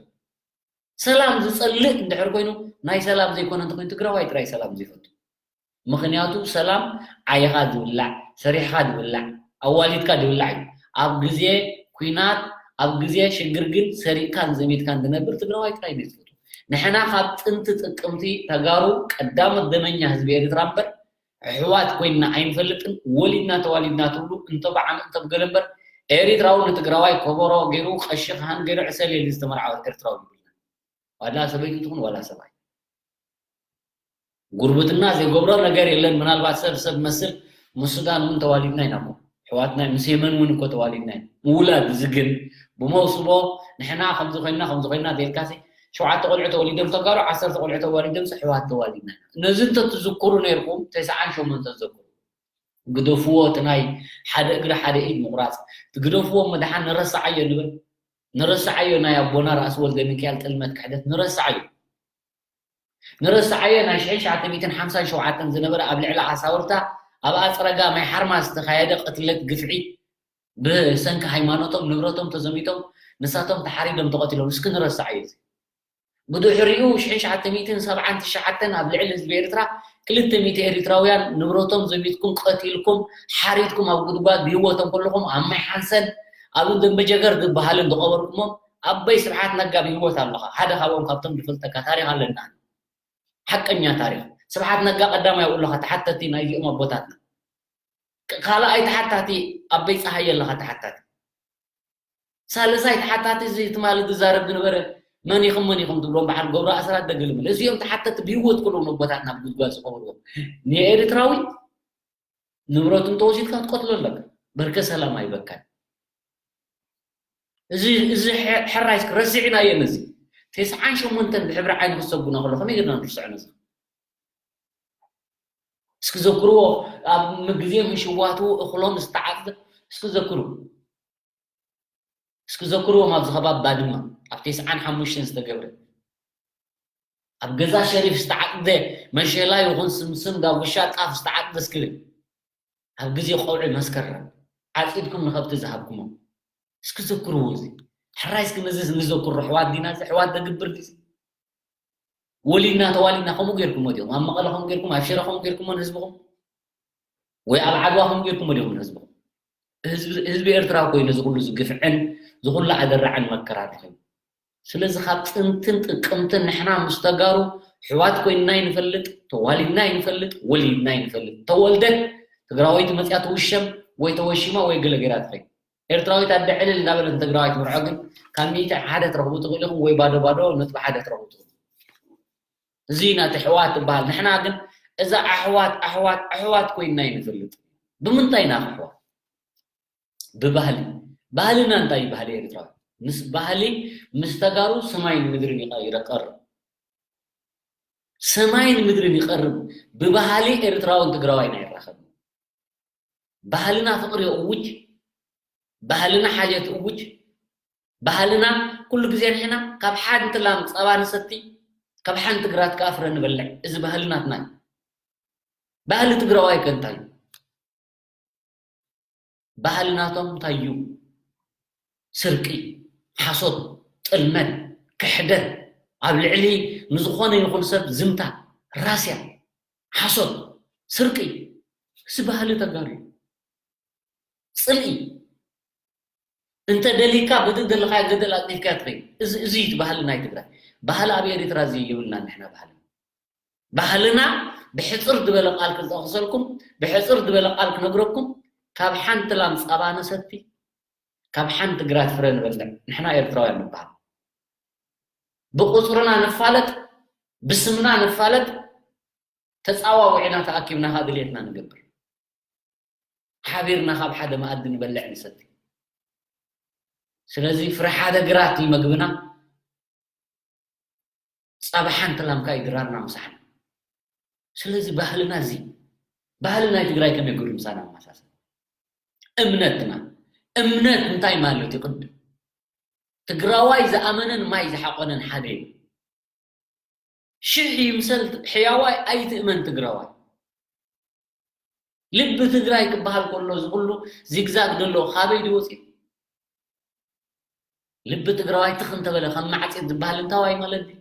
ሰላም ዝጸልእ እንድሕር ኮይኑ፣ ናይ ሰላም ዘይኮነ እንተኾይኑ፣ ትግራዋይ ጥራይ ሰላም ዘይፈቱ። ምኽንያቱ ሰላም ዓይኻ ዝብላዕ፣ ሰሪሕኻ ዝብላዕ፣ ኣዋሊድካ ዝብላዕ እዩ። ኣብ ግዜ ኲናት፣ ኣብ ግዜ ሽግር ግን ሰሪቕካን ዘሚትካን ዝነብር ትግራዋይ ጥራይ እዩ ዝፈቱ። ንሕና ካብ ጥንቲ ጥቅምቲ ተጋሩ ቀዳሞት ደመኛ ህዝቢ ኤርትራ እምበር፣ ኣሕዋት ኮይንና ኣይንፈልጥን፣ ወሊድና ተዋሊድና ትብሉ እንተ ብዓሚ እንተ ብገለ እምበር፣ ኤሪትራዊ ንትግራዋይ ከበሮ ገይሩ፣ ቀሺ ካህን ገይሩ፣ ዕሰል ኢሉ ዝተመርዓወ ኤርትራዊ የብልናን። ዋላ ሰበይቲ ትኹን ዋላ ሰብኣይ። ጉርብትና ዘይገብሮ ነገር የለን። ምናልባት ሰብ ሰብ መስል ምስ ሱዳን እውን ተዋሊድና ኢና እኮ። ኣሕዋትና ምስ የመን እውን እኮ ተዋሊድና ኢና። ምውላድ እዚ ግን ብመውስቦ ንሕና ከምዚ ኮይንና፣ ከምዚ ኮይንና ዘይልካሲ፣ ሸውዓተ ቆልዑ ተወሊዶም ተጋሩ፣ ዓሰርተ ቆልዑ ተዋሊዶም ኣሕዋት ተዋሊድና ኢና። ነዚ እንተትዝክሩ ነይርኩም፣ ተስዓን ሸሞንተን ዘክሩ። ግደፍዎ፣ እቲ ናይ ሓደ እግሪ ሓደ ኢድ ምቑራጽ። እቲ ግደፍዎ፣ መድሓን ንረስዓዮ ንብል። ንረስዓዮ ናይ ኣቦና ራእሲ ወልደ ሚካኤል ጥልመት ክሕደት ንረስዓዮ። ንረስዓዮ ናይ ሽሕን ትሽዓተ ሚእትን ሓምሳን ሸውዓተን ዝነበረ ኣብ ልዕሊ ኣሳውርታ ኣብ ኣጽረጋ ማይ ሓርማ ዝተኻየደ ቅትለት ግፍዒ ብሰንኪ ሃይማኖቶም ንብረቶም ተዘሚቶም ንሳቶም ተሓሪዶም ተቐቲሎም። እስኪ ንረስዓዮ እዚ። ብድሕሪኡ ሽሕን ትሽዓተ ሚእትን ሰብዓን ትሽዓተን ኣብ ልዕሊ ህዝቢ ኤርትራ ክልተ ሚእቲ ኤሪትራውያን ንብረቶም ዘሚትኩም ቀቲልኩም ሓሪድኩም ኣብ ጉድጓድ ብህይወቶም ከለኹም ኣብ ማይ ሓንሰን ኣብ ደንበ ጀገር ዝበሃልን ዝቐበርኩሞም ኣቦይ ስብሓት ነጋ ብህይወት ኣለኻ። ሓደ ካብኦም ካብቶም ዝፈልጠካ ታሪኽ ኣለና። ሓቀኛ ታሪኽ። ስብሓት ነጋ ቀዳማይ ኣብኡ ኣለኻ ተሓተቲ ናይዚኦም ኣቦታትና። ክ-፣ ካልኣይ ተሓታቲ ኣቦይ ጸሃየ ኣለኻ ተሓታቲ። ሳልሳይ ተሓታቲ እዚ ትማሊ ዝዛረብ ዝነበረ መን ኢኹም መን ኢኹም ትብሎም በዓል ገብሩ ኣስራት ደገ ልመለ። እዚኦም ተሓተቲ ብህይወት ከለዉ ነቦታትና ኣብ ጉድጓድ ዝቐበርዎም። ንኤርትራዊ ንብረቱ እንተወሲድካ ክትቀትሎ ኣለካ። በርከ ሰላም ኣይበካን። እዚ፣ እዚ ሐ-፣ ሕራይ እስኪ ረሲዕናዮ ነዚ። ተስዓን ሸሞንተን ብሕብሪ ዓይኒ ክሰጉና ከሎ ከመይ ጌርና ንርስዖ ነዚ? እስኪ ዘክርዎ፣ ኣብ ግዜ ምሽዋቱ እኽሎም ዝተዓጽደ እስኪ ዘክሩ። እስኪ ዘክርዎም ኣብዚ ከባቢ ባድመ ኣብ ተስዓን ሓሙሽተን ዝተገብረ። ኣብ ገዛ ሸሪፍ ዝተዓጽደ መሸላ ይኹን ስምስም ዳጉሻ ጣፍ ዝተዓጽደ እስኪ ኣብ ግዜ ቀውዒ መስከረም ዓጺድኩም ንኸብቲ ዝሃብኩሞ። እስኪ ዘክርዎ እዚ። ሕራይ እስኪ ነዚ ንዘክሮ ኣሕዋት ዲና እዚ? ኣሕዋት ደግብር ድዩ? ወሊድና ተዋሊድና ከምኡ ጌርኩሞ ዲኹም? ኣብ መቐለ ከምኡ ጌርኩም? ኣብ ሽረ ከምኡ ጌርኩሞ ንህዝብኹም? ወይ ኣብ ዓድዋ ከምኡ ጌርኩሞ ዲኹም ንህዝብኹም? ህዝቢ፣ ህዝቢ ኤርትራ እኮ እዩ ነዚ ኩሉ ዝግፍዕን ዝኹሉ ኣደራዕን መከራ ተኸይኑ። ስለዚ ካብ ጥንትን ጥቅምትን ንሕና ምስ ተጋሩ ኣሕዋት ኮይንና ይንፈልጥ፣ ተዋሊድና ይንፈልጥ፣ ወሊድና ይንፈልጥ። ተወልደት ትግራወይቲ መፅያ ትውሸም ወይ ተወሺማ ወይ ገለ ገይራ ትኸይድ። ኤርትራዊት ኣደ ዕልል እንዳበለት ንትግራዋይ ትምርዖ ግን ካብ ሚእቲ ሓደ ትረኽቡ ትኽእሉ ኢኹም ወይ ባዶ ባዶ ነጥቢ ሓደ ትረኽቡ ትኽእሉ። እዚ ኢና እቲ ኣሕዋት ትበሃል። ንሕና ግን እዛ ኣሕዋት፣ ኣሕዋት፣ ኣሕዋት ኮይንና ይንፈልጥ። ብምንታይ ኢና ክሕዋ? ብባህሊ። ባህልና እንታይ እዩ? ባህሊ ኤርትራዊ ምስ ባህሊ ምስ ተጋሩ ሰማይን ምድርን ይቐርብ። ሰማይን ምድርን ይቐርብ። ብባህሊ ኤርትራውን ትግራዋይን ኣይራኸብን። ባህልና ፍቕሪ እውጅ፣ ባህልና ሓልዮት እውጅ። ባህልና ኩሉ ግዜ ንሕና ካብ ሓንቲ ላም ጸባ ንሰቲ፣ ካብ ሓንቲ ግራት ከኣ ፍረ ንበልዕ። እዚ ባህልናትና እዩ። ባህሊ ትግራዋይ ከ እንታይ እዩ? ባህልናቶም እንታይ እዩ? ስርቂ፣ ሓሶት፣ ጥልመት፣ ክሕደት፣ ኣብ ልዕሊ ንዝኾነ ይኹን ሰብ ዝምታ፣ ራስያ፣ ሓሶት፣ ስርቂ፣ እዚ ባህሊ ተጋሩ እዩ። ጽልኢ፣ እንተ ደሊካ ብቲ ዘለኻዮ ገደል ኣጽኒትካ ትኸይድ። እዚ፣ እዚ እዩ እቲ ባህሊ ናይ ትግራይ። ባህሊ ኣብ ኤርትራ እዚ የብልናን ንሕና ባህሊ። ባህልና ብሕጽር ዝበለ ቃል ክጠቕሰልኩም፣ ብሕጽር ዝበለ ቃል ክነግረኩም፣ ካብ ሓንቲ ላም ጸባ ንሰቲ፣ ካብ ሓንቲ ግራት ፍረ ንበልዕ። ንሕና ኤርትራውያን ንበሃል። ብቁጽርና ንፋለጥ፣ ብስምና ንፋለጥ፣ ተጻዋዊዕና ተኣኪብና ከኣ ድልየትና ንገብር። ሓቢርና ካብ ሓደ መኣዲ ንበልዕ ንሰቲ። ስለዚ ፍረ ሓደ ግራት እዩ መግብና፣ ጸባ ሓንቲ ላም ከኣ እዩ ድራርና ምሳሕና። ስለዚ ባህልና እዚ፣ ባህሊ ናይ ትግራይ ከመይ ገይሩ ምሳና መሳሰል? እምነትና፣ እምነት እንታይ ማለት እዩ? ቅድም ትግራዋይ ዝኣመነን ማይ ዝሓቆነን ሓደ እዩ። ሽሕ ይምሰል ሕያዋይ ኣይትእመን ትግራዋይ። ልቢ ትግራይ ክበሃል ከሎ እዚ ኩሉ ዚግዛግ ዘሎ ካበይ ድዩ ወፂኡ? ልቢ ትግራዋይ ትኽ እንተበለ ከም ማዕፂድ ዝበሃል እንታዋይ ማለት ድዩ?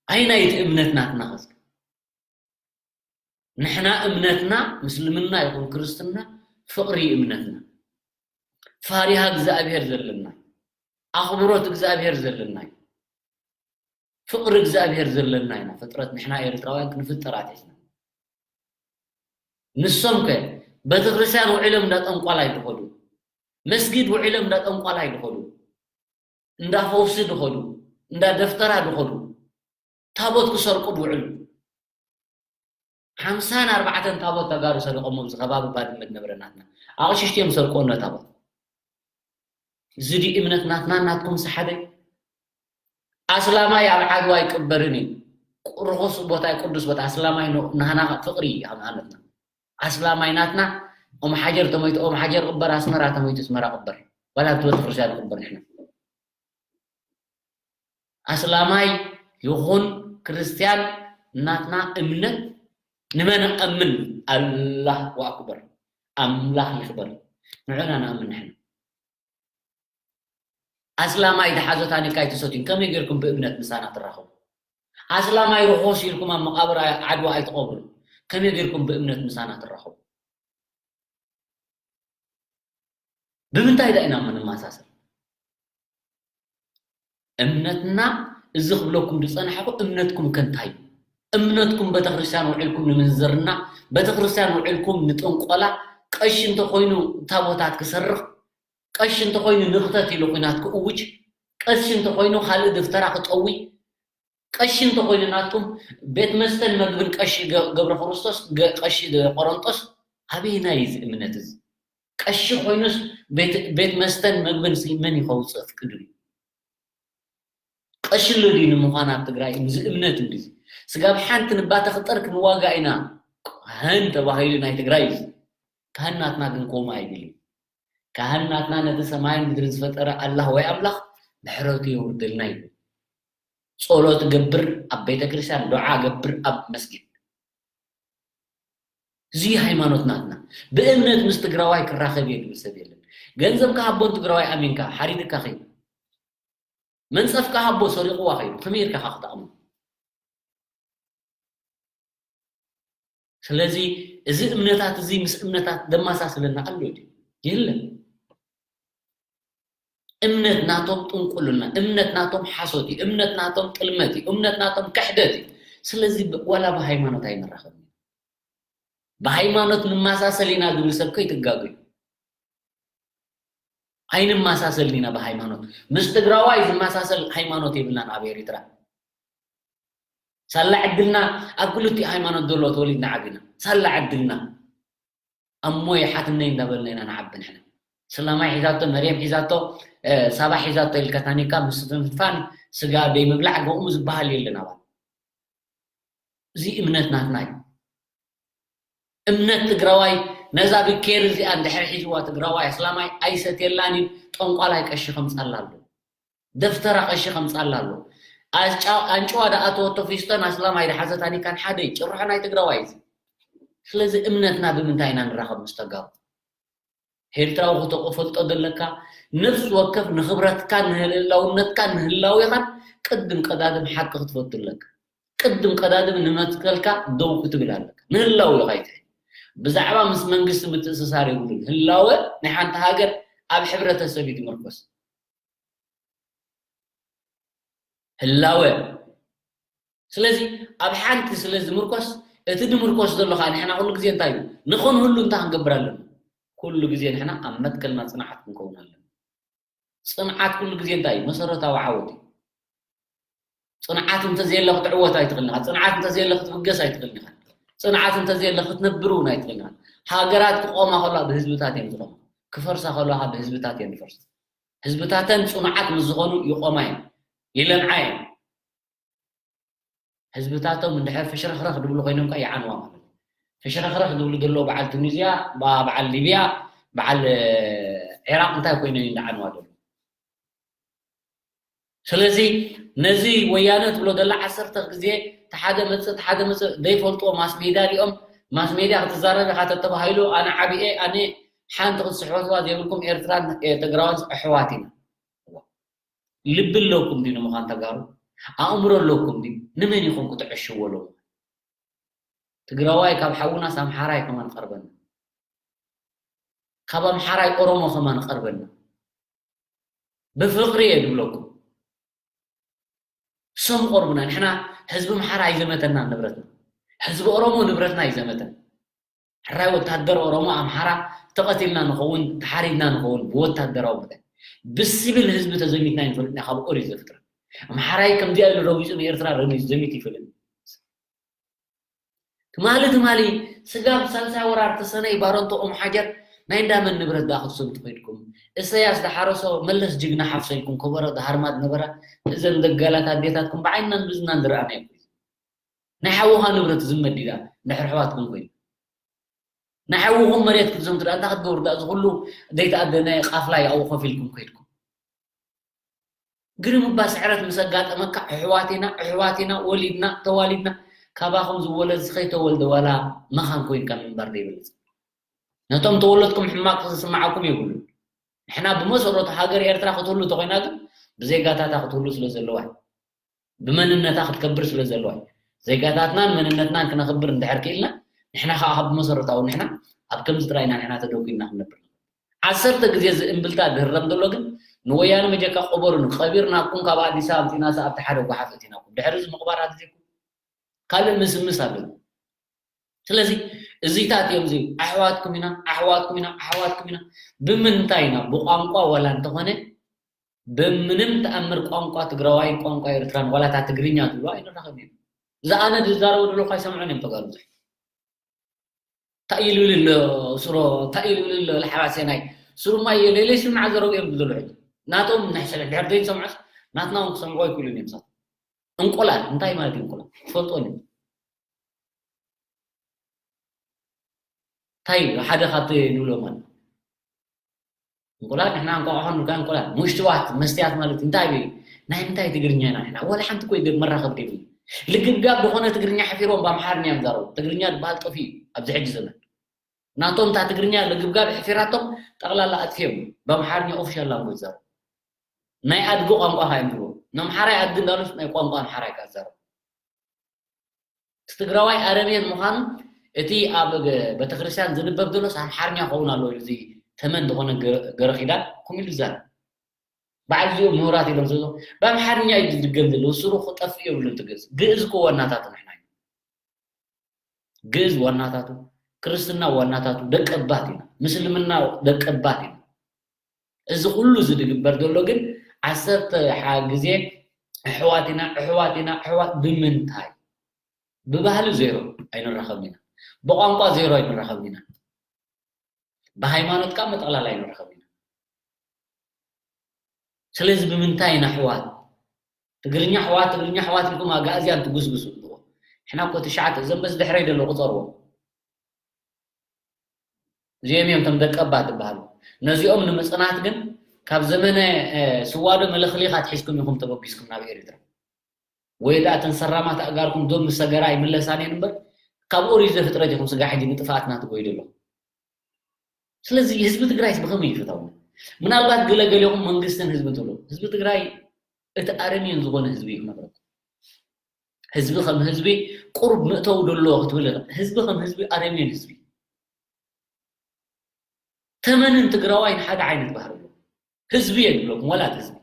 ኣይናይቲ እምነት ናትና ኸዚ? ንሕና እምነትና ምስልምና ይኹን ክርስትና ፍቕሪ እዩ እምነትና። ፋሪሃ እግዚኣብሔር ዘለና፣ ኣኽብሮት እግዚኣብሔር ዘለና እዩ። ፍቕሪ እግዚኣብሔር ዘለና ኢና። ፍጥረት ንሕና ኤርትራውያን ክንፍጠር ኣትሒዝና። ንሶም ከ ቤተክርስትያን ውዒሎም እንዳ ጠንቋላይ ድኸዱ፣ መስጊድ ውዒሎም እንዳ ጠንቋላይ ድኸዱ፣ እንዳ ፈውሲ ድኸዱ፣ እንዳ ደፍተራ ድኸዱ፣ ታቦት ክሰርቁ ድውዕሉ። ሓምሳን ኣርባዕተን ታቦት ተጋሩ ሰሪቖሞ ኣብዚ ከባቢ ባድመ ዝነበረ ናትና። ኣቕሽሽቲ እዮም ዝሰርቅዎ እነ ታቦት። እዚ ድዩ እምነት ናትና ናትኩም ሰሓደ? ኣስላማይ ኣብ ዓድዋ ኣይቅበርን እዩ። ርኹስ ቦታ እዩ፣ ቅዱስ ቦታ። ኣስላማይ ን-፣ ናህና ፍቕሪ እዩ ሃይማኖትና። ኣስላማይ ናትና ኦም ሓጀር ተሞይቱ ኦም ሓጀር ቅበር፣ ኣስመራ ተሞይቱ ኣስመራ ቅበር። ዋላ ኣብቲ ቤተክርስትያን ንቅበር ንሕና። ኣስላማይ ይኹን ክርስትያን ናትና እምነት ንመን ኣምን? ኣላሁ ኣክበር፣ ኣምላኽ ይኽበር። ንዑና ንኣምን ንሕና። ኣስላማይ ዝሓዞ ታኒካ ኣይትሰትዩን፣ ከመይ ጌርኩም ብእምነት ምሳና ትራኸቡ? ኣስላማይ ርኹስ ኢልኩም ኣብ መቓብር ኣይ-፣ ዓድዋ ኣይትቐብሩ፣ ከመይ ጌርኩም ብእምነት ምሳና ትራኸቡ? ብምንታይ ዳ ኢና እሞ ንመሳሰል? እምነትና፣ እዚ ክብለኩም ዝጸናሕኩ፣ እምነትኩም ከ እንታይ እዩ? እምነትኩም ቤተክርስትያን ውዒልኩም ንምንዝርና፣ ቤተክርስትያን ውዒልኩም ንጥንቆላ፣ ቀሺ እንተኾይኑ ታቦታት ክሰርቕ፣ ቀሺ እንተኾይኑ ንኽተት ኢሉ ኹናት ክእውጅ፣ ቀሺ እንተኾይኑ ካልእ ደፍተራ ክጠዊ፣ ቀሺ እንተኾይኑ ናትኩም ቤት መስተን መግብን ቀሺ ገ-፣ ገብረ ክርስቶስ፣ ገ-፣ ቀሺ ቆሮንጦስ፣ ኣበየናይ እዩ እዚ እምነት እዚ? ቀሺ ኮይኑስ ቤት፣ ቤት መስተን መግብን ሲ መን እዩ ከውፅእ ኣፍቂዱሉ? ቀሺ ኣሎ ድዩ ንምዃን ኣብ ትግራይ? እዚ እምነት እንድዚ ስጋብ ሓንቲ ንባተ ክጠር ክንዋጋ ኢና። ካህን ተባሂሉ ናይ ትግራይ እዩ። ካህን ናትና ግን ከምኡ ኣይብል እዩ። ካህን ናትና ነቲ ሰማይን ምድርን ዝፈጠረ ኣላህ ወይ ኣምላኽ ምሕረቱ የውርደልና ይብል። ጸሎት ገብር ኣብ ቤተ ክርስቲያን፣ ዱዓ ገብር ኣብ መስጊድ። እዚ ሃይማኖት ናትና። ብእምነት ምስ ትግራዋይ ክራኸብ እየ ዝብል ሰብ የለን። ገንዘብ ክሃቦን ትግራዋይ ኣሚንካ ሓሪድካ ኸይዱ። መንጸፍካ ሃቦ ሰሪቕዋ ኸይዱ። ከመይ ኢልካ ኢኻ ክጠቕሞ? ስለዚ እዚ እምነታት እዚ ምስ እምነታት ደማሳስለና ኣሎ ድዩ? የለን። እምነት ናቶም ጥንቁልና፣ እምነት ናቶም ሓሶት እዩ፣ እምነት ናቶም ጥልመት እዩ፣ እምነት ናቶም ክሕደት እዩ። ስለዚ ብ-፣ ዋላ ብሃይማኖት ኣይንራኸብን። ብሃይማኖት ንመሳሰል ኢና ዝብል ሰብ ከይትጋገዩ። ኣይንመሳሰልን ኢና ብሃይማኖት። ምስ ትግራዋይ ዝመሳሰል ሃይማኖት የብልናን ኣብ ኤሪትራ። ሳላ ዕድልና ኣብ ክልቲኡ ሃይማኖት ዘሎ ተወሊድና ዓቢና። ሳላ ዕድልና። ኣሞ ይሓትነይ እንዳበልና ኢና ንዓቢ ንሕና። ስላማይ ሒዛቶ፣ መርየም ሒዛቶ፣ እ፣ ሳባ ሒዛቶ ኢልካ ታኒካ ምስትንፋን፣ ስጋ ደይ ምብላዕ፣ ከምኡ ዝበሃል የለን ኣባል። እዚ እምነት ናትና እዩ። እምነት ትግራዋይ ነዛ ብኬር እዚኣ እንድሕር ሒዝዋ ትግራዋይ ኣስላማይ ኣይሰትየላን እዩ። ጠንቋላይ ቀሺ ከምጻላ ኣሎ። ደፍተራ ቀሺ ከምጻላ ኣሎ። ኣጫ-፣ ኣንጭዋ ደኣተወቶ ፊስቶን ኣስላማይ ደሓዘት ኣኒካን ሓደ እዩ። ጭርሖ ናይ ትግራዋይ እዚ። ስለዚ እምነትና ብምንታይ ኢና ንራኸብ ምስ ተጋሩ? ኤርትራዊ ክተፈልጦ ዘለካ፣ ነፍሲ ወከፍ ንኽብረትካን ንህላውነትካን ንህላዌኻን ቅድም ቀዳድም ሓቂ ክትፈቱ ኣለካ። ቅድም ቀዳድም ንመትከልካ ደው ክትብል ኣለካ። ንህላዌኻ ኣይትሕል። ብዛዕባ ምስ መንግስቲ ምትእስሳር የብሉን። ህላወ ናይ ሓንቲ ሃገር ኣብ ሕብረተሰብ እዩ ዝምርኮስ። ህላወ። ስለዚ ኣብ ሓንቲ ስለ ዝምርኮስ፣ እቲ ንምርኮስ ዘሎ ኸኣ ንሕና ኩሉ ግዜ እንታይ እዩ? ንኽንህሉ እንታይ ክንገብር ኣለና? ኩሉ ግዜ ንሕና ኣብ መትከልና ጽንዓት ክንከውን ኣለና። ጽንዓት ኩሉ ግዜ እንታይ እዩ? መሰረታዊ ዓወት እዩ። ጽንዓት እንተዘየለ ክትዕወት ኣይትኽእልን ኢኻ። ጽንዓት እንተዘየለ ክትብገስ ኣይትኽእልን ኢኻ። ጽንዓት እንተዘየለ ክትነብር እውን ኣይትኽእልን ኢኻ። ሃገራት ክቆማ ከለዋ ብህዝብታት እየን ዝቆማ። ክፈርሳ ከለዋ ብህዝብታት እየን ዝፈርሳ። ህዝብታተን ጽኑዓት ምስ ዝኾኑ ይቆማ እየን። ይለምዓ እየን። ህዝብታቶም እንድሕር ፍሽረኽረኽ ድብሉ ኮይኖም ከኣ ይዓንዋ ማለት እዩ። ፍሽረኽረኽ ድብሉ ዘለዉ በዓል ቱኒዝያ፣ በ-፣ በዓል ሊብያ፣ በዓል፣ እ፣ ዒራቕ እንታይ ኮይኖም እዮም ዝዓንዋ ዘለዉ? ስለዚ ነዚ ወያነ ትብሎ ዘላ ዓሰርተ ግዜ ተሓደ መጽእ፣ ተሓደ መጽእ ዘይፈልጥዎ ማስ ሜድያ ሪኦም፣ ማስ ሜድያ ክትዛረብ ኢኻ ተተባሂሉ፣ ኣነ ዓብየ፣ ኣነ ሓንቲ ክትስሕትዋ ዘይብልኩም ኤርትራን፣ እ፣ ትግራዋን ኣሕዋት ኢና። ልቢ ኣለኩም ድዩ ንምዃን ተጋሩ? ኣእምሮ ኣለኩም ድዩ? ንመን ኢኹም ክትዕሽዎ ኣለኩም? ትግራዋይ ካብ ሓውናስ ኣምሓራይ ከማን ቀርበና። ካብ ኣምሓራይ ኦሮሞ ከማን ቀርበና። ብፍቕሪ እየ ዝብለኩም። እሶም ቆርቡና። ንሕና ህዝቢ ኣምሓራ ኣይዘመተና ንብረትና። ህዝቢ ኦሮሞ ንብረትና ኣይዘመተን። ሕራይ ወታደር ኦሮሞ ኣምሓራ ተቐቲልና ንኸውን፣ ተሓሪድና ንኸውን ብወታደራዊ መጠን። ብሲቪል ህዝቢ ተዘሚትና ይንፈልጥና ካብ ኦሪት ዘፍጥረት። ኣምሓራይ ከምዚኣ ኢሉ ረጊጹ ንኤርትራ ረሚ-፣ ዘሚቱ ይፈልጥ። ትማሊ ትማሊ ስጋብ ሳልሳይ ወራር ተሰነይ ባረንቶ ኦም ሓጀር ናይ እንዳመን ንብረት ደኣ ክትሰምጡ ከይድኩም? እሰያስ ደሓረሶ መለስ ጅግና ሓፍሰ ኢልኩም ከበሮ ደሃርማ ዝነበራ እዘን ደጋላት ኣዴታትኩም ብዓይንናን ብዝናን ዝረኣናዮ እኮ እዩ። ናይ ሓውኻ ንብረት ዝመዲዳ እንድሕር ኣሕዋትኩም ኮይኑ። ናይ ሓውኹም መሬት ክትዘምቱ ደኣ እንታይ ክትገብሩ ደኣ እዚ ኩሉ ዘይተኣደነ ቃፍላ ኣብኡ ኮፍ ኢልኩም ከይድኩም? ግርም እባ ስዕረት ምስ ኣጋጠመካ ኣሕዋት ኢና፣ ኣሕዋት ኢና፣ ወሊድና፣ ተዋሊድና፣ ካባኹም ዝወለድ ከይተወልደ ዋላ መኻን ኮይንካ ምንባር ዘይበልጽ። ነቶም ተወለድኩም ሕማቕ ዝስምዓኩም የብሉን። ንሕና ብመሰረቱ ሃገር ኤርትራ ክትህሉ እንተኾይና ግን ብዜጋታታ ክትህሉ ስለ ዘለዋ እዩ። ብመንነታ ክትከብር ስለ ዘለዋ እዩ። ዜጋታትናን መንነትናን ክነኽብር እንድሕር ክኢልና ንሕና ከዓ ካብ መሰረታዊ ንሕና ኣብ ከምዚ ጥራይ ኢና ንሕና ተደጒና ክንነብር። ዓሰርተ ግዜ እዚ እምብልታ ዝህረም ዘሎ ግን ንወያነ መጀካ ቅበሩኒ፣ ቀቢርናኩም ካብ ኣዲስ ኣበባ ኣምፂእናስ ኣብቲ ሓደ ጓሓፍ እቲናኩም። ድሕሪ እዚ ምቕባር ኣድልየኩም ካልእ ምስምስ ኣለና። ስለዚ እዚታት እዮም እዚ ኣሕዋትኩም ኢና፣ ኣሕዋትኩም ኢና፣ ኣሕዋትኩም ኢና። ብምንታይ ኢና? ብቋንቋ ዋላ እንተኾነ ብምንም ተኣምር ቋንቋ ትግራዋይን ቋንቋ ኤርትራን ዋላ እታ ትግርኛ ትብሎ ኣይንራኸብን ኢና። እዛ ኣነ ዝዛረቦ ዘለኹ ኣይሰምዑን እዮም ተጋሩ ብዙሕ። እንታይ ኢሉ ይብል ኣሎ ስሮ፣ እንታይ ኢሉ ይብል ኣሎ ለሓባሴናይ። ስሩማ እየ ሌሌ ስምዓ ዘረቡ እዮም ዝብሉ ሕጂ። ናቶም ናይ ሰለ ድሕር ዘይሰምዑስ ናትና እውን ክሰምዑ ኣይክእሉን እዮም ንሳቶም። እንቁላል እንታይ ማለት እዩ? እንቁላል ትፈልጦ ድዩ? እንታይ እዩ? ሓደ ካብቲ ንብሎ ማለት እንቁላል ንሕና እንቋቑሖ ንብልካ እንቁላል፣ ሙሽትዋት መስትያት ማለት እንታይ እዩ? ናይ ምንታይ ትግርኛ ኢና ንሕና? ወላ ሓንቲ እኮ ይገ-፣ መራኸብቲ የብሉ። ልግብጋብ ዝኾነ ትግርኛ ሓፊሮም ብኣምሓርኛ እዮም ዛረቡ። ትግርኛ ዝበሃል ጠፊኡ እዩ ኣብዚ ሕጂ ዘመን። ናቶም እታ ትግርኛ ልግብጋብ ሕፊራቶም ጠቕላላ ኣጥፊኦም ብኣምሓርኛ ኦፊሻል ላንጉጅ ዛረቡ። ናይ ኣድጊ ቋንቋ ካ እዮም ዝብሉ። ንኣምሓራይ ኣድጊ እንዳሉስ ናይ ቋንቋ ኣምሓራይ ካ ዛረቡ። እቲ ትግራዋይ ኣረሜን ምዃኑ እቲ ኣብ ገ-፣ ቤተክርስትያን ዝንበብ ዘሎስ ኣምሓርኛ ክኸውን ኣለዎ ኢሉ እዚ ተመን ዝኾነ ገ-፣ ገረ ኪዳን ከምኡ ኢሉ ይዛረብ። በዓል እዚኦም ምሁራት ኢሎም ዝብሉ ብኣምሓርኛ እዩ ዝድገም ዘሎ። ስሩ ክጠፍእ የብሉን እቲ ግእዝ። ግእዝ እኮ ዋናታቱ ንሕና ኢና። ግእዝ ዋናታቱ፣ ክርስትና ዋናታቱ፣ ደቀባት ኢና። ምስልምና ደቀባት ኢና። እዚ ኩሉ እዚ ዝግበር ዘሎ ግን ዓሰርተ ሓ-፣ ግዜ ኣሕዋት ኢና፣ ኣሕዋት ኢና፣ ኣሕዋት ብምንታይ? ብባህሊ ዜሮ ኣይንራኸብን ኢና። ብቋንቋ ዜሮ ኣይንራኸብን ኢና። ብሃይማኖት ከዓ መጠቕላል ኣይንራኸብን ኢና። ስለዚ ብምንታይ ኢና ኣሕዋት ትግርኛ ኣሕዋት፣ ትግርኛ ኣሕዋት ኢልኩም ኣጋእዝያን ትጉስጉሱ ኣለኹ? ንሕና እኮ ትሽዓተ፣ እዞም በዚ ድሕረይ ዘለዉ ቁፀርዎም። እዚኦም እዮም እቶም ደቀባት ዝበሃሉ። ነዚኦም ንምፅናት ግን ካብ ዘመነ፣ እ፣ ስዋዶ መለኽሊኻት ሒዝኩም ኢኹም ተበጊስኩም ናብ ኤርትራ። ወይ ደኣ እተን ሰራማት ኣእጋርኩም ዶብ ምስ ሰገራ ይምለሳን እየን እምበር፣ ካብ ኦሪት ዘፍጥረት ኢኹም ስጋዕ ሕጂ ንጥፍኣትና ትጎዩ ዘለኹም። ስለዚ ህዝቢ ትግራይስ ብኸመይ ይፈታውና? ምናልባት ገለ ገሌኹም መንግስትን ህዝብን ትብሉ። ህዝቢ ትግራይ እቲ ኣረሜን ዝኾነ ህዝቢ እዩ ክነግረኩም። ህዝቢ ከም ህዝቢ ቁሩብ መእተዊ ደሎ ክትብል ኢኻ። ህዝቢ ከም ህዝቢ ኣረሜን ህዝቢ። ተመንን ትግራዋይን ሓደ ዓይነት ባህሪ ኣለዎ። ህዝቢ እየ ዝብለኩም፣ ዋላ እቲ ህዝቢ።